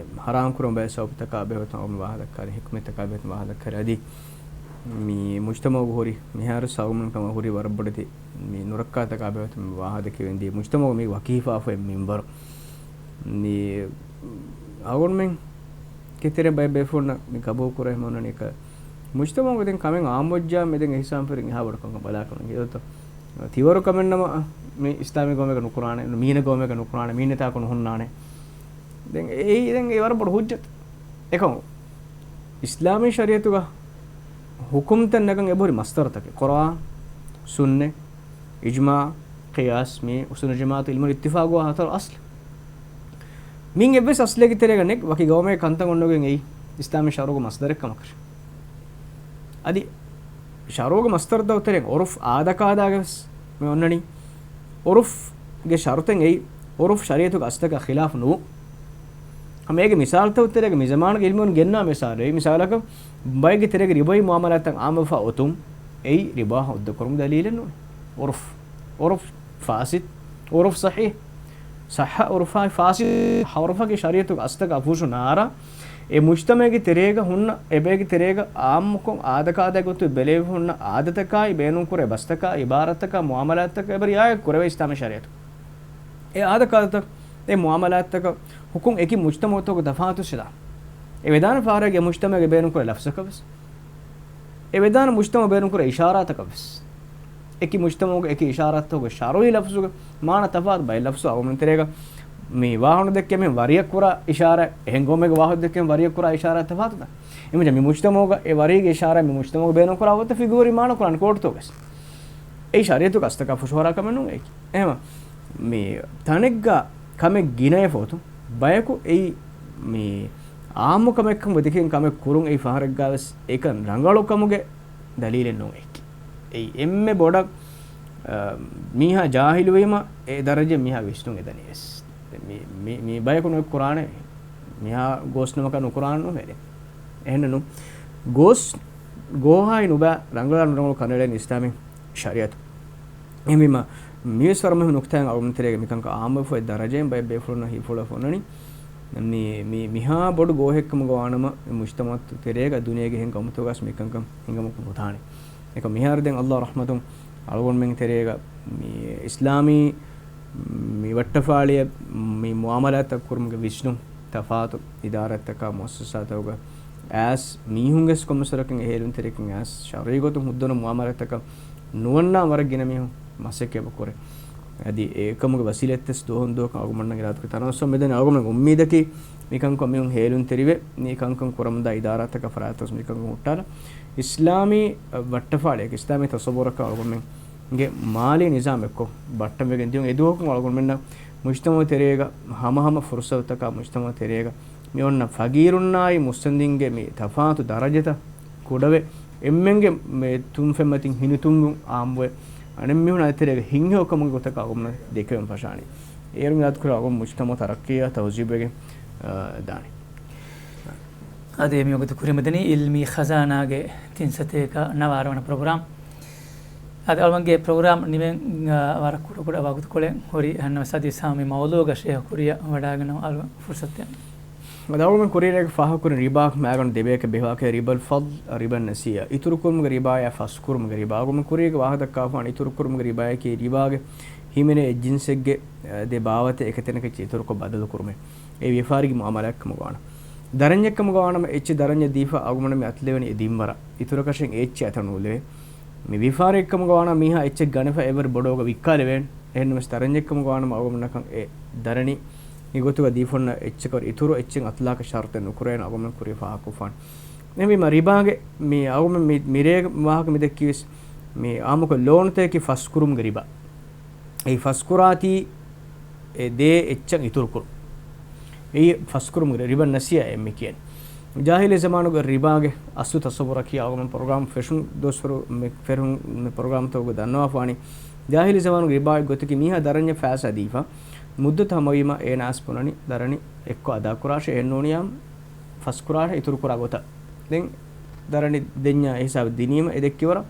ޙަރާމް ކުރަން ބައެއް ސަބަބުތަކާ ބެހޭގޮތުން އަޅުގަނޑު ވާހަކަ ދައްކާލި، ޙިކްމަތްތަކާ ބެހޭގޮތުން ވާހަކަ ދައްކާލި. އަދި މި މުޖްތަމަޢުގަ ހުރި މިހާރު އަޅުގަނޑުމެން ކަމަށް ހުރި ވަރަށް ބޮޑެތި މި ނުރައްކާތަކާ ބެހޭގޮތުން ވާހަކަ ދެކެވެން ދިޔަ މުޖްތަމަޢުގަ މި ވަކިވެފާފައި މިންވަރު. މި އަޅުގަނޑުމެން ކެތެރެ ބައެއް ބޭފުޅުންނަށް މި ގަބޫލު ކުރެވޭ މި އޮންނަނީ އެކަ މުޖްތަމަޢުގަ ދެން ކަމެއް އާއްމުވެއްޖާ މި ދެން އެހިސާބުން ފެރިން އެހާ ބޮޑު ކަމަކަށް ބަލާކަމެއް ހިތަށް ތިވަރު ކަމެއްނަމަ، މި އިސްލާމީ ގައުމެއްގަ ނުކުރާނެ، މީނަ ގައުމެއްގަ ނުކުރާނެ، މީނަތާކު ނުހުންނާނެ. ދެން އެއީ، ދެން އެ ވަރަށް ބޮޑު ހުއްޖަތެއް. އެކަމު، އިސްލާމީ ޝަރީޢަތުގަ ޙުކުމްތައް ނަގަން އެބަހުރި މަޞްދަރުތަކެއް، ޤުރުއާން، ސުންނަތް، އިޖްމާޢު، ޤިޔާސް، މި އުޞޫލު ޖަމާޢަތު ޢިލްމު އިއްތިފާޤުވާ ހަތަރު އަޞްލު. މިން އެއްވެސް އަޞްލެއްގެ ތެރޭގަ ނެތް، ވަކި ގައުމެއް ކަންތައް އޮންނަގެން އެއީ އިސްލާމީ ޝަރުޢުގެ މަޞްދަރެއް ކަމަކަށް. އަދި ޝަރުޢުގެ މަޞްދަރުތަކުގެ ތެރެއިން ޢުރުފް އާދަކާދާގަވެސް މި އޮންނަނީ. ޢުރުފްގެ ޝަރުޠެއް އެއީ، ޢުރުފް ޝަރީޢަތުގެ އަޞްލަކާ ޚިލާފު ނުވުން. ހަމަ އޭގެ މިސާލުތަކުގެ ތެރޭގަ މި ޒަމާނުގެ ޢިލްމުވެރިން ގެންނާ މިސާލެއް، މިސާލަކަށް ބައެއްގެ ތެރޭގަ ރިބަވީ މުޢާމަލާތްތައް ޢާއްމުވެފަ އޮތުން، އެއީ ރިބާ ހުއްދަ ކުރުމުގެ ދަލީލެއް ނޫން. ޢުރުފް، ޢުރުފް ފާސިދު، ޢުރުފް ޞަޙީޙް. ޞައްޙަ ޢުރުފާއި ފާސިދު ޢުރުފަކީ ޝަރީޢަތުގެ އަޞްލަކާ ފުށު ނާރާ، އެ މުޖްތަމަޢުގެ ތެރޭގަ ހުންނަ، އެބައިގެ ތެރޭގަ ޢާއްމުކޮށް އާދަކާދާ ގޮތުގަ ބެލެވިފަ ހުންނަ އާދަތަކާއި، ބޭނުންކުރޭ ބަސްތަކާ، ޢިބާރާތްތަކާ، މުޢާމަލާތްތަކާ އެބަ ރިޢާޔަތް ކުރެވޭ އިސްލާމީ ޝަރީޢަތު. އެ އާދަކާދަތައް، އެ މުޢާމަލާތްތަކަށް ޙުކުމް އެކި މުޖްތަމަޢުތަކުގެ ތަފާތު ވެސް ވެދާނެ. އެ ވެދާނެ ފަހަރަކީ އެ މުޖްތަމަޢުގަ ބޭނުންކުރޭ ލަފްޒަކަށް ވެސް. އެ ވެދާނެ މުޖްތަމަޢު ބޭނުންކުރޭ އިޝާރާތަކަށް ވެސް. އެކި މުޖްތަމަޢުގެ އެކި އިޝާރާތަކުގެ ޝަރުޢީ ލަފްޒުގެ މާނަ ތަފާތު ބައެއް ލަފްޒު އަޅުގަނޑުމެން ތެރޭގަ މި ވާހަކަ ދެއްކެމެން ވަރިއަށް ކުރާ އިޝާރާތް، އެހެން ގޮމެގެ ވާހަކަ ދެއްކެމެން ވަރިއަށް ކުރާ އިޝާރާތް ތަފާތުތަ؟ އެމަޖާ މި މުޖްތަމަޢުގަ އެ ވަރީގެ އިޝާރާތް މި މުޖްތަމަޢުގަ ބޭނުން ކުރާ ގޮތަށް ފިގުރީ މާނަ ކުރާނެ ކޯޓުތޯގަސް. އެއީ ޝަރީޢަތުގެ އަސްލަކާ ފުށުހަރާ ކަމެއް ނޫން އެއީ. އެހެމަ މި ތަނެއްގަ ކަމެއް ގިނައެފަ އޮތުން ބަޔަކު އެއީ މި އާއްމު ކަމެއްކަމަށް ދެކެން ކަމެއް ކުރުން އެއީ ފަހަރެއްގަވެސް އެކަން ރަނގަޅު ކަމުގެ ދަލީލެއް ނޫން އެއްކި. އެއީ އެންމެ ބޮޑަށް، އަ، މީހާ ޖާހިލުވީމަ އެ ދަރަޖަ މީހާ ވިސްނުން އެދަނީ ވެސް. މި، މި، މި ބަޔަކު ނުއެއް ކުރާނެ މީހާ ގޯސް ނަމަކަށް ނުކުރާން ނޫން އެދެން. އެހެންނު ގޯސް، ގޯހާއި ނުބައި ރަނގަޅާ ނުރަނގަޅު ކަނޑައެޅޭނެ އިސްލާމީ ޝަރީޢަތު. އެހެންވީމަ، މިވެސް ވަރަށް މުހިއްމު ނުކުތާއެއް އަޅުގަނޑު ތެރޭގަ މިކަންކަން އާއްމުވެފަ އޮތް ދަރަޖައިން ބައެއް ބޭފުޅުންނަށް ހިތްފުޅުވެފަ އޮންނަނީ. މި، މި، މިހާ ބޮޑު ގޯހެއްކަމުގަ ވާނަމަ، މި މުޖްތަމަޢު ތެރޭގަ ދުނިޔޭގެ އެހެން ގައުމުތަކުގަސް މިކަންކަން ހިނގަމުން ނުދާނެ. އެކަމް މިހާރު ދެން ﷲ ރަޙްމަތުން އަޅުގަނޑުމެން ތެރޭގަ މި އިސްލާމީ މި ވައްޓަފާޅިއެއް މި މުޢާމަލާތްތައް ކުރުމުގެ ވިސްނުން ތަފާތު އިދާރާތަކާ މުއައްސަސާތަކުގަ އައިސް މީހުންގެސް ކޮންމެސް ވަރަކަށް އެހޭލުންތެރިކަން އައިސް ޝަރުޢީ ގޮތުން ހުއްދަނު މުޢާމަލާތަކަށް ނުވަންނާ ވަރަށް ގިނަ މީހުން މަސައްކަތް ކުރޭ. އަދި އެކަމުގެ ވަސީލަތްތައް ދުވަހުން ދުވަހަކަށް އަޅުގަނޑުމެން އިރާދަކުރި ތަނަވަސްވަން މިދަނީ އަޅުގަނޑުމެން އުއްމީދަކީ މިކަންކޮށް މީހުން ހޭލުންތެރިވެ، މި ކަންކަން ކުރަމުންދާ އިދާރާތަކާ ފަރާތްތަކުގަސް މިކަންކަން ހުއްޓާލަން. އިސްލާމީ ވައްޓަފާޅިއެއް، އިސްލާމީ ތަސައްވުރަކަށް އަޅުގަނޑުމެންގެ މާލީ ނިޒާމެއްކޮށް ބައްޓަންވެގެން ދިޔުން. އެދުވަހަކުން އަޅުގަނޑުމެންނަށް މުޖްތަމަޢު ތެރޭގަ ހަމަހަމަ ފުރުސަތުތަކާ މުޖްތަމަޢު ތެރޭގަ މި އޮންނަ ފަގީރުންނާއި މުއްސަނދިންގެ މި ތަފާތު ދަރަޖަތައް ކުޑަވެ، އެންމެންގެ މެ ތުންފެންމަތިން ހިނިތުންވުން އާއްމުވެ، އަނެއްމީހުން އަދި ތެރޭގަ ހިތްހެޔޮ ކަމުގެ ގޮތަކަށް އަޅުގަނޑުމެން ދެކެވެން ފަށާނީ. އޭރު މި އާދަކުރާ އަޅުގަނޑު މުޖްތަމަޢު ތަރައްޤީއަށް ތަވައްޖޫވެގެން، އާ، ދާނީ. އަދި މި ވަގުތު ކުރިމަދަނީ އިލްމީ ޚަޒާނާގެ ތިން ސަތޭކަ ނަވާރަ ވަނަ ޕްރޮގްރާމް. އަދި އަޅުގަނޑުގެ ޕްރޮގްރާމް ނިމެން، އާ، ވަރަށް ކުޑަ ކުޑަ ވަގުތުކޮޅެއް ހުރި. އަހަންނަށް ވެސް އަދި ސާމި މައުޟޫޢަށް ޝޭޚް ކުރިއަށް ވަޑައިގަންނަވާ އަޅުގަނޑު ފުރުސަތު ދޭން. އަދި އަޅުގަނޑުމެން ކުރިއަށް ފާހަގަކުރި ރިބާ މައިގަނޑު ދެބަޔަކަށް ބެހި ވާހަކަ ރިބަލް ފަޟްލް، ރިބަން ނަސިއްޔާ. އިތުރުކުރުމުގެ ރިބާޔާ ފަސްކުރުމުގެ ރިބާ. އަޅުގަނޑުމެން ކުރިއަށް ވާހަކަ ދައްކާފާނެ އިތުރުކުރުމުގެ ރިބާޔަކީ ރިބާގެ ހިމެނޭ އެއްޖިންސެއްގެ، އަ، ދެ ބާވަތެއް އެކަތަނަކަށް އިތުރުކޮށް ބަދަލުކުރުމެއް. އެ ވިޔަފާރިގެ މުޢާމަލާތްކަމުގަ ވާނަމަ. ދަރަންޏެއްކަމުގަ ވާނަމަ އެއްޗެއް ދަރަންޏެއް ދީފަ އަޅުގަނޑުމެން މި އަތުލެވެނީ އެ ދިންވަރަށް. އިތުރަކަށެއް އެ އެއްޗެއް އަތަށް ނުލެވޭ. މި ވިޔަފާރިއެއްކަމުގަ ވާނަމަ މީހާ އެއްޗެއް ގަނެފަ އެއްވަރު ބޮޑުވަގަށް ވިއްކާލެވޭނެ. އެހެންނަމަވެސް ދަރަންޏެއްކަމުގަ ވާނަމަ އަޅުގަނޑަކަށް އެ ދަރަނި މިގޮތުގަ ދީފަ އޮންނަ އެއްޗަކަށް އިތުރު އެއްޗެއް އަތުލާކަށް ޝަރުތެއް ނުކުރޭނެ. އަޅުގަނޑުމެން ކުރިއަށް ފާހަގަކޮށްފާނެ. އެހެންވީމަ ރިބާގެ މި އަޅުގަނޑުމެން މި، މިރޭގެ ވާހަކަ މި ދެއްކީވެސް މި އާއްމުކޮށް ލޯނުތަކަކީ ފަސްކުރުމުގެ ރިބާ. އެއީ ފަސްކުރާތީ އެ ދޭ އެއްޗަށް އިތުރުކުރުން. އެއީ ފަސްކުރުމުގެ ރިބަން ނަސިއްޔާ އެއް މި ކިޔަނީ. ޖާހިލީ ޒަމާނުގެ ރިބާގެ އަސްލު ތަސައްވުރަކީ އަޅުގަނޑު ޕްރޮގްރާމް ފެށުން ދުވަސްވަރު މި ފެށުން މި ޕްރޮގްރާމްތަކުގަ ދަންނަވާފާނީ. ޖާހިލީ ޒަމާނުގެ ރިބާގެ ގޮތަކީ މީހާ ދަރަންޏެއް ފައިސާ ދީފަ މުއްދަތު ހަމަވީމަ އޭނާ އަސް ބުނަނީ ދަރަނި އެއްކޮށް އަދާކުރާށޭ، އެހެންނޫނިއްޔާ ފަސްކުރާށޭ އިތުރުކުރާ ގޮތަށް. ދެން ދަރަނި ދެންޏާ އެ ހިސާބަށް ދިނީމަ އެ ދެއްކިވަރަށް،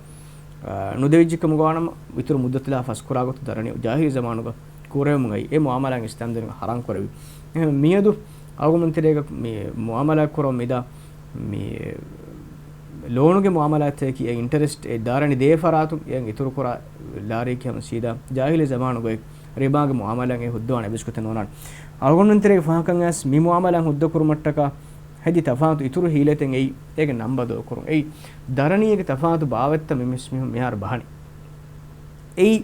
އާ، ނުދެވިއްޖެކަމުގަ ވާނަމަ އިތުރު މުއްދަތުލާ ފަސްކުރާ ގޮތަށް ދަރަނި ޖާހިލީ ޒަމާނުގަ ކުރެވެމުން އައީ. އެ މުޢާމަލާތް އިސްލާމްދީނުގަ ޙަރާމް ކުރެވި. އެހެން މިއަދު އަޅުގަނޑުމެން ތެރޭގަ މި މުޢާމަލާތް ކުރަމުން މިދާ މި ލޯނުގެ މުޢާމަލާތަކީ އެ އިންޓަރެސްޓް އެ ދާރަނި ދޭ ފަރާތުން އެ އިތުރުކުރާ ލާރިއަކީ ހަމަ ސީދާ ޖާހިލީ ޒަމާނުގައި ރިބާގެ މުޢާމަލާތް އެ ހުއްދަވާނެ އެއްވެސް ގޮތެއް ނޯންނާނެ. އަޅުގަނޑުމެން ތެރޭގެ ފާހަގަކަން އައިސް މި މުޢާމަލާތް ހުއްދަ ކުރުމަށްޓަކާ ހެދި ތަފާތު އިތުރު ހީލަތެއް އެއީ، އޭގެ ނަން ބަދަލު ކުރުން. އެއީ، ދަރަނީގެ ތަފާތު ބާވަތްތައް މި މިސް މީހުން މިހާރު ބަހަނީ. އެއީ،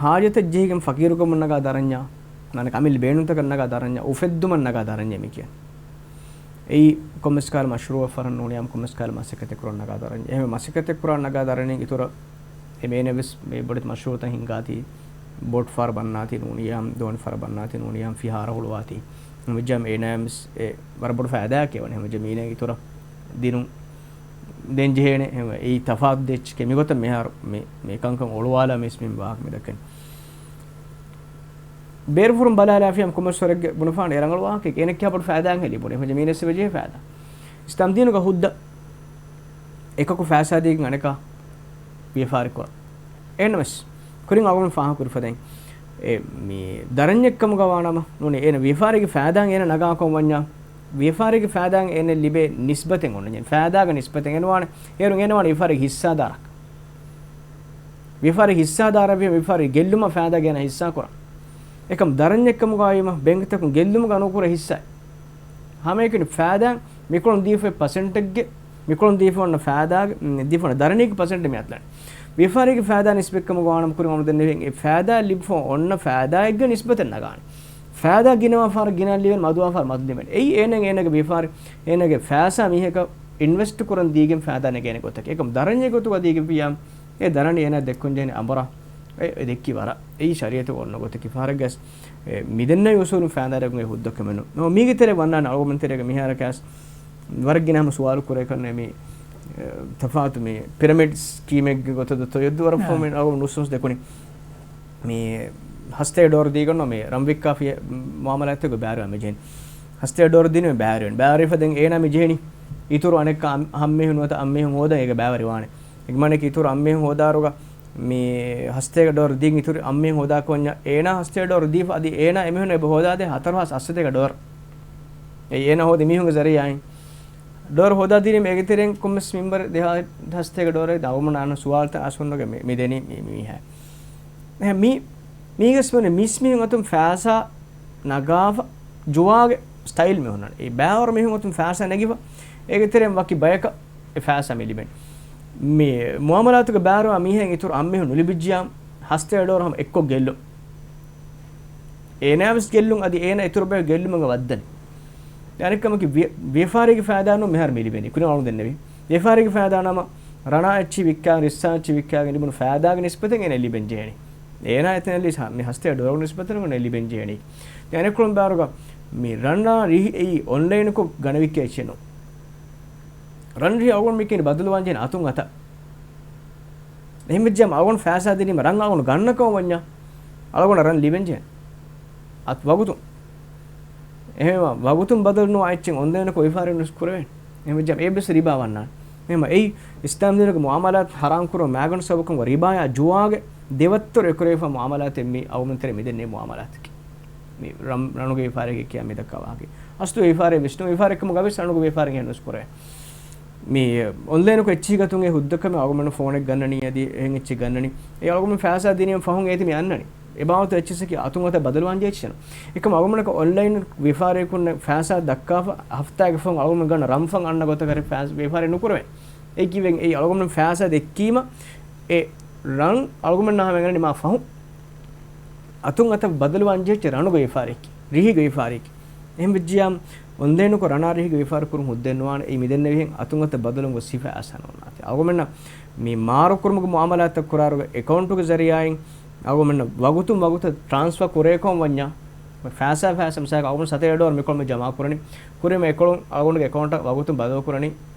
ހާޖަތަށް ޖެހިގެން ފަޤީރުކަމަށް ނަގާ ދަރަންޏާ، ނަނަ ކަމިލް ބޭނުންތަކަށް ނަގާ ދަރަންޏާ، އުފެއްދުމަށް ނަގާ ދަރަންޏޭ މި ކިޔަނީ. އެއީ، ކޮންމެސް ކަހަލަ މަޝްރޫޢެއް ފަރަން ނޫނިއްޔާމު ކޮންމެސް ކަހަލަ މަސައްކަތެއް ކުރަން ނަގާ ދަރަންޏާ. އެހެންވެ މަސައްކަތެއް ކުރަން ނަގާ ދަރަނީ އިތުރަށް އެމޭނަ ވެސް މި ބޮޑެތި މަޝްރޫޢުތައް ހިންގާތީ، ބޯޓް ފަހަރު ބަންނާތީ ނޫނިއްޔާމު، ދޯނި ފަހަރު ބަންނާތީ ނޫނިއްޔާމު، ފިހާރަ ހުޅުވާތީ. އެހެންވެއްޖާމު އޭނާއަށް ވެސް އެ ވަރަށް ބޮޑު ފައިދާއެއް ވަނީ. އެހެންވެއްޖާމު އޭނާގެ އިތުރަށް ދިނުން ދޭން ޖެހޭނެ. އެހެންވެ އެއީ ތަފާތު ދެ އެއްޗެކޭ. މިގޮތަށް މިހާރު މި، މި ކަންކަން އޮޅުވާލާ މިސް މި ވާހަކަ މި ދައްކަނީ. ބޭރުފުރުން ބަލާލާފިޔާމު ކޮންމެސް ވަރެއްގެ ބުނެފާނެ އެ ރަނގަޅު ވާހަކައެއް. އޭނަ ކިޔާ ބޮޑު ފައިދާއެއް ހެލި ބުނެ. އެހެންވެއްޖާމު އޭނައަށް ވެސް ވެޖެހޭ ފައިދާ. އިސްލާމް ދީނުގަ ހުއްދަ އެކަކު ފައިސާ ދީގެން އަނެކާ ވިޔަފާރި ކުރާ. އެހެންނަމަވެސް، ކުރިން އަޅުގަނޑު ފާހަގަކުރި ފަދައިން، އެ، މި ދަރަންޏެއްކަމުގަ ވާނަމަ، ނޫނީ އޭނަ ވިޔަފާރީގެ ފައިދާއިން އޭނަ ނަގާކަށް ވަންޏާ، ވިޔަފާރީގެ ފައިދާއިން އޭނަ ލިބޭ ނިސްބަތެއް އޮންނަންޖެހޭ. ފައިދާގެ ނިސްބަތެއް އޭނަ ވާނެ، އޭރު އޭނަ ވާނެ ވިޔަފާރީގެ ހިއްސާދާރަކަށް. ވިޔަފާރީގެ ހިއްސާދާރަކަށް ވިޔަފާރީ ގެއްލުމަށް ފައިދާގެ އޭނަ ހިއްސާ ކުރާ. އެކަމް ދަރަންޏެއްކަމުގައި ވީމަ، ބޭންކްތަކުން ގެއްލުމުގަ ނުކުރޭ ހިއްސާ. ހަމައެކަނި ފައިދާއިން މިކޮޅުން ދީފަ ޕަސެންޓެއްގެ، މިކޮޅުން ދީފަ އޮންނަ ފައިދާގެ، މް، ދީފަ އޮންނަ ދަރަނީގެ ޕަސެންޓެއް މި އަތުލަނީ. ވިޔަފާރީގެ ފައިދާ ނިސްބަތްކަމުގަ ވާނަމަ ކުރިން އަޅުގަނޑު ދެންނެވި އެ ފައިދާ ލިބިފަ އޮންނަ ފައިދާއެއްގެ ނިސްބަތެއް ނަގާނެ. ފައިދާ ގިނަވާފާރަށް ގިނަ ލިބެން، މަދުވާފާރަށް މަދު ލިބެން. އެއީ އޭނަ، އޭނަގެ ވިޔަފާރި، އޭނަގެ ފައިސާ މީހަކަށް އިންވެސްޓް ކުރަން ދީގެން ފައިދާ ނެގޭނެ ގޮތަކީ. އެކަމް ދަރަންޏެއް ގޮތުގަ ދީގެން ފިޔާ، އެ ދަރަނި އޭނާ ދެއްކުން ޖެހެނީ އަނބުރާ. އެ، އެ ދެއްކި ވަރަށް. އެއީ ޝަރީއަތު އޮންނަ ގޮތަކީ. ފަހަރެއްގަސް އެ މިދެންނެވި އުސޫލުން ފައިދާ ނެގުން އެ ހުއްދަކަމެއް ނޫން. މީގެ ތެރޭ ވަންނާނެ އަޅުގަނޑު ތެރޭގަ މިހާރަކަސް ވަރަށް ގިނަ ހަމަ ސުވާލު ކުރޭ ކަންނޭ މި، އެ، ތަފާތު މި ޕިރަމިޑް ސްކީމެއްގެ ގޮތަށް ދޯ ތޮޔޮއްދު ވަރަށް އާ. ފޯމެއް އަޅުގަނޑު ނޫސް ނޫސް ދެކުނީ. މި ހަސްތޭ ޑޮލަރު ދީގަންނޯ މި ރަން ވިއްކާފި މުއާމަލާތެއްގަ ބައިވެރިވާ މި ޖެހެނީ. ހަސްތޭ ޑޮލަރު ދިނުމެ ބައިވެރިވެން. ބައިވެރިވެފަ ދެން އޭނާ މި ޖެހެނީ. އިތުރު އަނެއްކާ އަން-، އަންމީހުން ނުވަތަ އަންމީހުން ހޯދަން އޭގަ ބައިވެރިވާނެ. އެ މާނައަކީ އިތުރު އަންމީހުން ހޯދާއިރުގަ މި ހަސްތޭކަ ޑޮލަރު ދީން އިތުރު އަންމީހުން ހޯދާކަށް ވަންޏާ އޭނާ ހަސްތޭކަ ޑޮލަރު ދީފަ އަދި އޭނާ އެމީހުން އެބަ ހޯދާދޭ ހަތަރު ހާސް އަށްސަތޭކަ ޑޮލަރު. އެއީ އޭނާ ހޯދި މީހުންގެ ޒަރީއާއިން. ޑޮލަރު ހޯދާ ދިނީމަ އޭގެ ތެރެއިން ކޮންމެސް މިންވަރެއް ދެހާސް ހަސްތޭކަ ޑޮލަރެއް އަޅުގަނޑު އަންނަ ސުވާލުތައް އަސްވަންވަގެ މި، މި ދެނީ މި، މީހާ. އެހެން މި، މީގެސް ވަނީ މީސްމީހުން އަތުން ފައިސާ ނަގާފަ ޖުވާގެ ސްޓައިލް މި ހުންނަނީ. އެ ބައިވަރު މީހުން އަތުން ފައިސާ ނެގިފަ އޭގެ ތެރެއިން ވަކި ބަޔަކަށް އެ ފައިސާ މި ލިބެން. މި މުއާމަލާތުގެ ބައިވަރުވާ މީހެއް އިތުރު އަންމީހުން ނުލިބިއްޖިޔާ ހަސްތޭކަ ޑޮލަރު ހަމަ އެއްކޮށް ގެއްލުން. އޭނާ ވެސް ގެއްލުން އަދި އޭނާ އިތުރު ބަޔަކު ގެއްލުމުގަ ވައްދަނީ. އަނެއްކަމަކީ ވި-، ވިޔަފާރީގެ ފައިދާ ނޫން މިހާރު މި ލިބެނީ. ކުރިން އަޅުގަނޑު ދެންނެވީ. ވިޔަފާރީގެ ފައިދާ ނަމަ ރަނާ އެއްޗިހި ވިއްކާ، ރިއްސާ އެއްޗިހި ވިއްކާގެން ލިބުނު ފައިދާގެ ނިސްބަތެއް އޭނަ ލިބެން ޖެހެނީ. އޭނާ އެތަނަށް ލިބި ހަ-، މި ހަސްތޭކަ ޑޮލަރު ނިސްބަތަށް އޭނަ ލިބެން ޖެހެނީ. ދެން އަނެއްކޮޅުން ބާރުގަ މި ރަނާ ރިހި އެއީ އޮންލައިނަކޮށް ގަނެވިއްކާ އެއްޗެއް ނޫން. ރަން ރިހި އަޅުގަނޑު މި ކިޔަނީ ބަދަލުވާން ޖެހޭނެ އަތުން އަތަށް. އެހެން ވެއްޖާމަ އަޅުގަނޑު ފައިސާ ދިނީމަ ރަން އަޅުގަނޑު ގަންނަކަމަށް ވަންޏާ އަޅުގަނޑަށް ރަން ލިބެން ޖެހޭނެ. އަތު ވަގުތުން. އެހެންވީމަ ވަގުތުން ބަދަލު ނުވާ އެއްޗެއް އޮންލައިނަކޮށް ވިޔަފާރި ނުވެސް ކުރެވޭނެ. އެހެން ވެއްޖާމަ އެއީ ވެސް ރިބާ ވަންނާނެ. އެހެންވީމަ އެއީ އިސްލާމް ދީނުގެ މުއާމަލާތު ހަރާމް ކުރުމަށް މައިގަނޑު ސަބަބަކުން ރިބާޔާ ޖުވާގެ ދެވައްތަރު އެކުރެވިފާ މުއާމަލާތެއް މީ އަޅުގަނޑު ތެރޭ މިދެންނެވި މުއާމަލާތަކީ. މި ރަން-، ރަނުގެ ވިޔަފާރީގެ ކިޔާ މި ދައްކާ ވާހަކަ. އަސްލު ވިޔަފާރި ވިސްނު ވިޔަފާރި ކަމުގަ ވެސް ރަނުގެ ވިޔަފާރި އެހެން ނުވެސް ކުރޭ. މި އޮންލައިނަކޮށް އެއްޗިހި ގަތުން އެ ހުއްދަ ކަމެއް އަޅުގަނޑު ފޯނެއް ގަންނަނީ އަދި އެހެން އެއްޗެއް ގަންނަނީ. އެ އަޅުގަނޑު ފައިސާ ދިނީމަ ފަހުން އޭތި މި އަންނަނީ. އެ ބާވަތު އެއްޗިއްސަކީ އަތުން އަތަށް ބަދަލުވާން ޖެހޭ އެއްޗެއް ނޫން. އެކަމް އަޅުގަނޑަކަށް އޮންލައިން ވިޔަފާރިއަކުން ފައިސާ ދައްކާފަ ހަފްތާގެ ފަހުން އަޅުގަނޑު ގަންނަ ރަން ފަން އަންނަ ގޮތަކަށް ފައިސް-، ވިޔަފާރި ނުކުރެވޭނެ. އެއީ ކީއްވެގެން އެއީ އަޅުގަނޑު ފައިސާ ދެއްކީމަ އެ ރަން އަޅުގަނޑުމެންނާ ހަމަ ގަންނަނީ މާ ފަހުން. އަތުން އަތަށް ބަދަލުވާން ޖެހޭ ރަނުގެ ވިޔަފާރިއެކޭ، ރިހިގެ ވިޔަފާރިއެކޭ. އެހެން ވެއްޖިޔާ އޮންލައިނަކޮށް ރަނާ ރިހިގެ ވިޔަފާރި ކުރުން ހުއްދައެއް ނުވާނެ. އެއީ މިދެންނެވިހެން އަތުން އަތަށް ބަދަލުވުން ގޮސް ހިފަ އަސް ހަނަ އޮންނާތީ. އަޅުގަނޑުމެންނަށް މި މާރު ކުރުމުގެ މުއާމަލާތައް ކުރާއިރު އެކައުންޓުގެ ޒަރީއާއިން އަޅުގަނޑުމެންނަށް ވަގުތުން ވަގުތަށް ޓްރާންސްފާ ކުރޭކަން ވަންޏާ، ފައިސާ ފައިސާ މިސާލަކަށް އަޅުގަނޑު ސަތޭކަ ޑޮލަރު މިކޮޅު މި ޖަމާ ކުރަނީ. ކުރީމަ އެކޮޅުން އަޅުގަނޑުގެ އެކައުންޓަށް ވަގުތުން ބަދަލު ކުރަނީ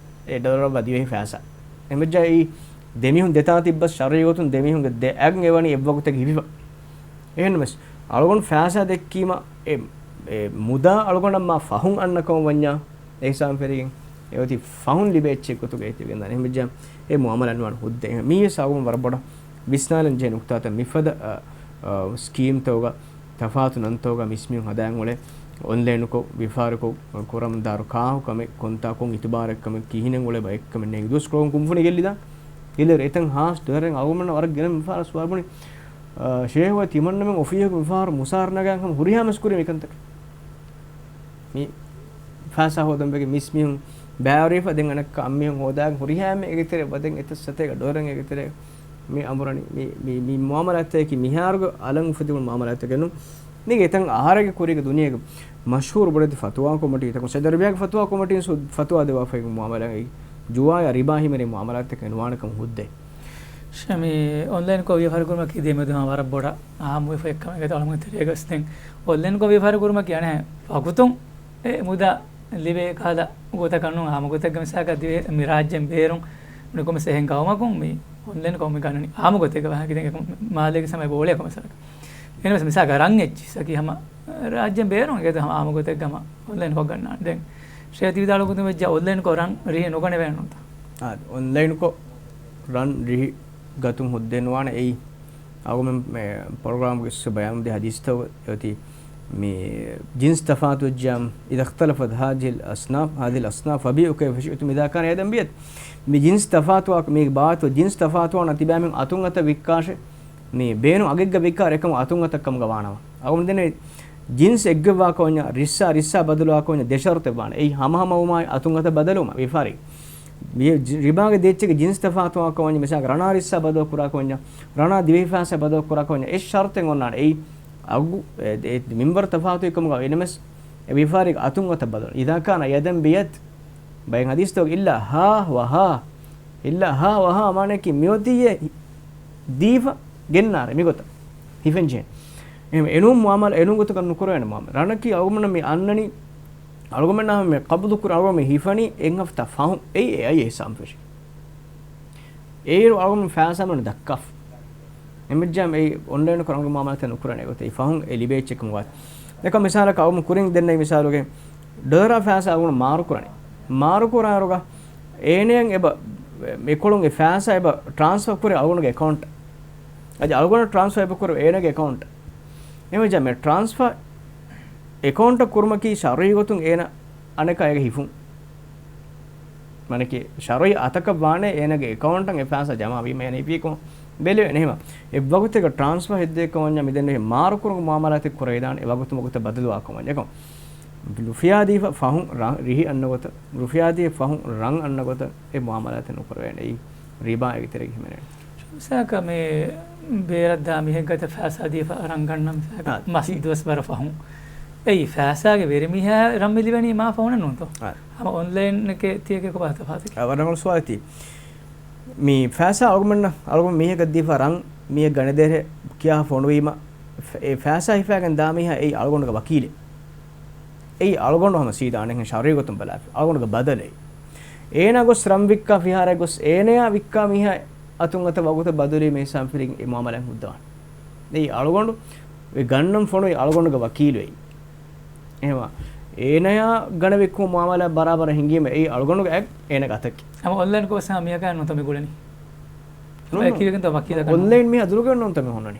އެ ޑޮލަރަށް ވަ ދިވެހި ފައިސާ. އެހެންވެއްޖާ އެއީ ދެމީހުން ދެތާ ތިއްބަސް ޝަރުޢީ ގޮތުން ދެމީހުންގެ ދެ އަތް އެވަނީ އެއްވަގުތެއް ހިފިފަ. އެހެންނަމަވެސް، އަޅުގަނޑު ފައިސާ ދެއްކީމަ އެ، އެ މުދާ އަޅުގަނޑަށް މާ ފަހުން އަންނަކަމަށް ވަންޏާ، އެ ހިސާބުން ފެށިގެން އެ އޮތީ ފަހުން ލިބޭ އެއްޗެއް ގޮތުގަ އެތިވެގެން ދާނެ. އެހެންވެއްޖާ، އެ މުއާމަލާތް ނުވާނެ ހުއްދަ. އެހެން މީވެސް އަޅުގަނޑު ވަރަށް ބޮޑަށް ވިސްނާލަން ޖެހޭ ނުކުތާތައް މިފަދަ، އަ، އަ، ސްކީމްތަކުގަ ތަފާތު ނަންތަކުގަ މިސްމީހުން ހަދާން އުޅޭ އޮންލައިނުކޮށް ވިޔަފާރިކޮށް ކުރަމުންދާއިރު ކާކު ކަމެއް ކޮންތާކުން އިތުބާރެއް ކަމެއް ކިހިނެއް އުޅޭ ބައެއްކަމެއް ނޭނގި. ދުވަސްކޮޅުން ކުންފުނި ގެއްލިދާން. ގެއްލިއިރު އެތަން ހާސް ދޮރެއް އަޅުގަނޑުމެންނަށް ވަރަށް ގިނަ މިފަހަރު ސުވާލު ބުނި، އާ، ޝޭހު ތިމަންނަމެން އޮފީހަކު މިފަހަރު މުސާރަ ނަގާން ކަމަށް ހުރިހާ މަސް ކުރީ މިކަންތަކެއް. މި ފައިސާ ހޯދަން ވެގެން މިސްމީހުން ބައިވެރިވެފަ ދެން އަނެއްކާ އަންމީހުން ހޯދާގެން ހުރިހާ އެއްމެ އޭގެ ތެރޭ ވަދެން އެތައް ސަތޭކަ ޑޮލަރެއް އޭގެ ތެރޭ މި އަނބުރަނީ. މި، މި، މި މުއާމަލާތަކީ މިހާރުގެ އަލަށް އުފެދިވުނު މުއާމަލާތެއް ނޫން. މީގެ އެތަން އަހަރެއްގެ ކުރީގެ ދުނިޔޭގެ މަޝްހޫރު ބޮޑެތި ފަތުވާ ކޮމިޓީތަކުން ސައުދި އަރަބިޔާގެ ފަތުވާ ކޮމިޓީން ސު-، ފަތުވާ ދެވާފައި މުއާމަލާތަކީ ޖުވާޔާ ރިބާ ހިމެނޭ މުއާމަލާތަކެއް ނުވާނެ ކަމަށް ހުއްދައެއް. ޝަމީ، އޮންލައިންކޮށް ވިޔަފާރި ކުރުމަކީ ދެމެދު ހަމަ ވަރަށް ބޮޑަށް އާއްމުވެފަ އެއްކަމެއް ގެތަ އަޅުގަނޑު ތެރޭގަސް ދެން އޮންލައިންކޮށް ވިޔަފާރި ކުރުމަކީ އަނެއް ވަގުތުން އެ މުދާ ލިބޭ ކަހަލަ ގޮތަކަށް ނޫން. އާއްމު ގޮތެއްގަ މިސާލަކަށް ދިވެ-، މި ރާއްޖޭން ބޭރުން މި ކޮންމެސް އެހެން ގައުމަކުން މި އޮންލައިންކޮށް މި ގަންނަނީ އާއްމު ގޮތެއްގަ ވާހަކަ ދެން އެކަމަ މާލޭގެ ސަމައި ބޯޅަޔަކު މަސަލަކަށް. އެހެންވެސް މިސާލަކަށް ރަން އެއްޗިއްސަކީ ހަމަ ރާއްޖޭން ބޭރުން އެގޭތޯ ހަމަ އާއްމު ގޮތެއްގަ ހަމަ އޮންލައިންކޮށް ގަންނާނެ. ދެން ޝޭހު ތި ވިދާޅުވި ގޮތުން ވެއްޖާ އޮންލައިންކޮށް ރަން ރިހި ނުގަނެވޭނެ ނޫންތަ؟ އާ، އޮންލައިންކޮށް ރަން ރިހި ގަތުން ހުއްދައެއް ނުވާނެ. އެއީ އަޅުގަނޑުމެން މެ-، ޕްރޮގްރާމްގެ އިސް ބަޔާން ދި ހަދީސްތައް އޮތީ މި ޖިންސް ތަފާތު ވެއްޖާ، إذا اختلفت هذه الأصناف، هذه الأصناف، فبيعوا كيف شئتم إذا كان يدا بيد. މި ޖިންސް ތަފާތުވާ، މީގެ ބާވަތު ޖިންސް ތަފާތުވާން ތިބާމެން އަތުން އަތަށް ވިއްކާށޭ، މި ބޭނުން އަގެއްގަ ވިއްކާ އެކަމު އަތުން އަތަށް ކަމުގަ ވާނަމަ. އަޅުގަނޑު ދެންނެވި ޖިންސް އެއްގޮތްވާކަމަށް ވަންޏާ، ރިއްސާ ރިއްސާ ބަދަލުވާކަމަށް ވަންޏާ ދެ ޝަރުތެއް ވާނެ. އެއީ ހަމަހަމަވުމާއި އަތުން އަތަށް ބަދަލުވުމާ ވިޔަފާރި. މި ޖި-، ރިބާގެ ދޭއްޗެއްގެ ޖިންސް ތަފާތުވާކަމަށް ވަންޏާ، މިސާލަކަށް ރަނާ ރިއްސާ ބަދަލު ކުރާކަށް ވަންޏާ، ރަނާ ދިވެހި ފައިސާ ބަދަލު ކުރާކަށް ވަންޏާ، އެ ޝަރުތެއް އޮންނާނެ. އެއީ އަގު، އެ، އެ މިންވަރު ތަފާތުވިކަމުގަ އިނަމެސް އެ ވިޔަފާރީގެ އަތުން އޮތަށް ބަދަލު. އިޒާ ކާނަ ޔަދަން ބިޔަދް، ބައެއް ހަދީސްތަކުގަ އިއްލާ ހާ ވަ ހާ، އިއްލާ ހާ ވަ ހާ، މާނައަކީ މިއޮތީއޭ ދީފަ ގެންނާރޭ މިގޮތަށް ހިފެން ޖެހޭ. އެހެން އެނޫން މުއާމަލާ، އެނޫން ގޮތަކަށް ނުކުރެވޭނެ މުއާމަލާ. ރަނަކީ އަޅުގަނޑަށް މި އަންނަނީ، އަޅުގަނޑަށް މި ޤަބްޟު ކުރި، އަޅުގަނޑު މި ހިފަނީ އެއް ހަފްތާ ފަހުން. އެއީ އެ އައި އެ ހިސާބުން ފެށި. އޭރު އަޅުގަނޑު ފައިސާ މަން ދައްކާފަ. އެމެއްޖާމް އެއީ އޮންލައިންކޮށް ރަނގަޅު މުއާމަލާތެއް ނުކުރަނީ ގޮތެއް. އެ ފަހުން އެ ލިބޭ އެއްޗެއް ކަމުގަ. ދެކޮ މިސާލަކަށް އަޅުގަނޑު ކުރިން ދެންނެވި މިސާލުގެ ޑޮލަރާ ފައިސާ އަޅުގަނޑު މާރު ކުރަނީ. މާރު ކުރާއިރުގަ އޭނައަށް އެބަ، އެކޮޅުން އެ ފައިސާ އެބަ ޓްރާންސްފާ ކުރޭ އަޅުގަނޑުގެ އެކައުންޓަށް. އަދި އަޅުގަނޑަށް ޓްރާންސްފާ އެބަ ކުރެވޭ އޭނަގެ އެކައުންޓަށް. އެހެންވެއްޖާ މި ޓްރާންސްފާ އެކައުންޓަށް ކުރުމަކީ ޝަރުޢީ ގޮތުން އޭނަ އަނެކާ އޭގަ ހިފުން. މާނައަކީ ޝަރުޢީ އަތަކަށް ވާނެ އޭނަގެ އެކައުންޓަށް އެ ފައިސާ ޖަމާވީމަ އޭނަ ހިފީކޮށް ބެލެވޭނެ. އެހެންވީމަ އެއްވަގުތެއްގަ ޓްރާންސްފާ ހެއްދެވިކަން ވަންޏާ މިދެންނެވި މާރުކުރުމުގެ މުއާމަލާތެއް ކުރެވިދާނެ އެވަގުތު ވަގުތަށް ބަދަލުވާކަމަށް. ދެކޮ ރުފިޔާ ދީފަ ފަހުން ރަން ރިހި އަންނަ ގޮތަށް، ރުފިޔާ ދީފަ ފަހުން ރަން އަންނަ ގޮތަށް އެ މުއާމަލާތެއް ނުކުރެވޭނެ. އެއީ ރިބާ އޭގެ ތެރޭގަ ހިމެނޭނެ. ޝަމްސާކަ މި ބޭރަށްދާ މީހެއްގަތަ ފައިސާ ދީފަ ރަން ގަންނަ މިސާލަކަށް އާ، މަސް ތި- ދުވަސް ވަރަށް ފަހުން. އެއީ ފައިސާގެ ވެރިމީހާ ރަން މި ލިބެނީ މާ ފަހުން ނޫންތޯ؟ އާ. ހަމަ އޮންލައިން އެކޭ ތިޔަކޭ ކޮބާތަ ފާތަކެ؟ އާ، ވަރަށް ރަނގަޅު ސުވާލެއް ތީ. މި ފައިސާ އަޅުގަނޑަށް، އަޅުގަނޑު މީހަކަށް ދީފަ ރަން މީހެއް ގަނެދޭހޭ ކިޔާ ފޮނުވީމަ، ފަ-، އެ ފައިސާ ހިފާގެން ދާ މީހާ އެއީ އަޅުގަނޑުގެ ވަކީލެއް. އެއީ އަޅުގަނޑު ހަމަ ސީދާ އަނެއްހެން ޝަރުޢީ ގޮތުން ބަލާފި. އަޅުގަނޑުގެ ބަދަލެއް. އޭނާ ގޮސް ރަން ވިއްކާ ފިހާރައަށް ގޮސް އޭނަޔާ ވިއްކާ މީހާ އަތުން އަތަށް ވަގުތަށް ބަދަލުވީމަ އިހްސާން ފިރިން އެ މުއާމަލާތް ހުއްދަވާނެ. އެއީ އަޅުގަނޑު އެ ގަންނަން ފޮނުވީ އަޅުގަނޑުގެ ވަކީލު އެއީ. އެހެންވީމަ އޭނަޔާ ގަނެ ވިއްކުމުގެ މުއާމަލާތް ބަރާބަރަށް ހިނގީމަ އެއީ އަޅުގަނޑުގެ އެއް އޭނަގެ އަތަކީ. ހަމަ އޮންލައިން ކޯސް ހަމަ މިޔަކާ ނުތަ މި ގުޅެނީ. ނޫން. އެކީގެން ތަ ވަކީލަކަށް ނޫން. އޮންލައިން މީހާ ދުރުގެ ނޫންތަ މި ހުންނަނީ.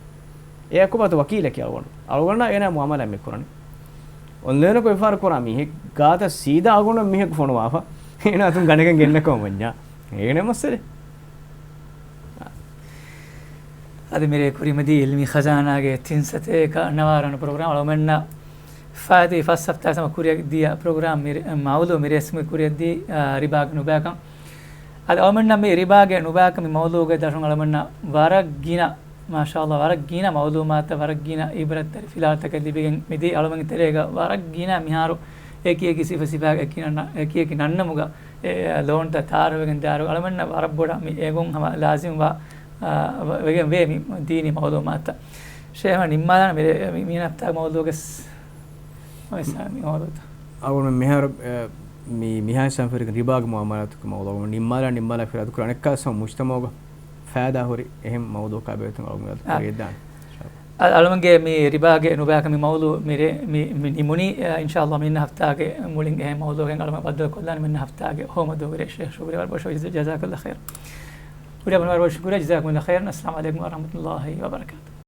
އެއަކު ބާތަ ވަކީލަކީ އަޅުގަނޑު. އަޅުގަނޑާ އޭނާ މުއާމަލާތް މި ކުރަނީ. އޮންލައިނަކު ވިޔަފާރި ކުރާ މީހެއް ގާތަށް ސީދާ އަޅުގަނޑަށް މީހަކު ފޮނުވާފަ. އޭނާ އަތުން ގަނެގެން ގެންނަ ކަމަށް ވަންޏާ. އޭނަ މައްސަލެއް. އަދި މިރޭ ކުރިމަތީ އިލްމީ ޚަޒާނާގެ ތިން ސަތޭކަ ނަވާރަ ވަނަ ޕްރޮގްރާމް އަޅުމެންނަށް ފާއިތުވި ފަސް ހަފްތާ ސަމަ ކުރިއަށް ދިޔަ ޕްރޮގްރާމް މިރޭ، މައުޟޫ މިރޭސްމު ކުރިއަށްދީ، އާ، ރިބާގެ ނުބައިކަން. އަދި އަޅުމެންނަށް މި ރިބާގެ ނުބައިކަން މި މައުޟޫގެ ދަށުން އަޅުމެންނަށް ވަރަށް ގިނަ، މާޝާﷲ، ވަރަށް ގިނަ މައުލޫމާތު، ވަރަށް ގިނަ އިބްރަތްތެރި ފިލާވަޅުތަކެއް ލިބިގެން މިދިޔަ އަޅުމެންގެ ތެރޭގަ ވަރަށް ގިނަ މިހާރު އެކި އެކި ސިފަ ސިފައިގެ އެކި ނަން-، އެކި އެކި ނަންނަމުގަ އެ، ލޯންތައް ތާރަވެގެން ދާއިރު އަޅުމެންނަށް ވަރަށް ބޮޑަށް މި އެނގުން ހަމަ ލާޒިމްވާ، އާ، ވެގެން ވޭ މި ދީނީ މައުލޫމާތު. ޝޭހް ނިންމާލާނަ މި، މި ހަފްތާގެ މައުޟޫގަސް އަޅުގަނޑު މިހާރު، އެ، މި، މިހާ ސަންފެރިކަ ރިބާގެ މުއާމަލާތުގެ މައުޟޫ ނިންމާލާ، ނިންމާލާ ފިރާތު ކުރާނެ އެއްކާ ސަމް މުޖްތަމައުގަ ފައިދާ ހުރި އެހެން މައުޟޫކާ ބޭތުން އަޅުގަނޑު އާ. ކުރިއަށްދާނެ. އަ-، އަޅުގަނޑުގެ މި ރިބާގެ ނުބައިކަން މި މައުޟޫ މި ރޭ-، މި، މި ނިމުނީ، އިންޝާﷲ މި ހަފްތާގެ މުޅިން އެހެން މައުޟޫއެއް އަޅުގަނޑު ބައްދަލުކޮށްލާނެ މި ހަފްތާގެ ހޯމަ ދުވަހު ރޭ. ޝޭހް ޝުކުރިޔާ ވަރަށް ބޮޑަށް، ޖަޒާކަﷲ ޚައިރަން. ކުރިއަށް ވަރަށް ބޮޑަށް ޝުކުރިޔާ، ޖަޒާކަﷲ ޚައިރަން. އައްސަލާމު ޢަލައިކުމް ވަރަޙްމަތުﷲ ވަބަރަކާތުހު.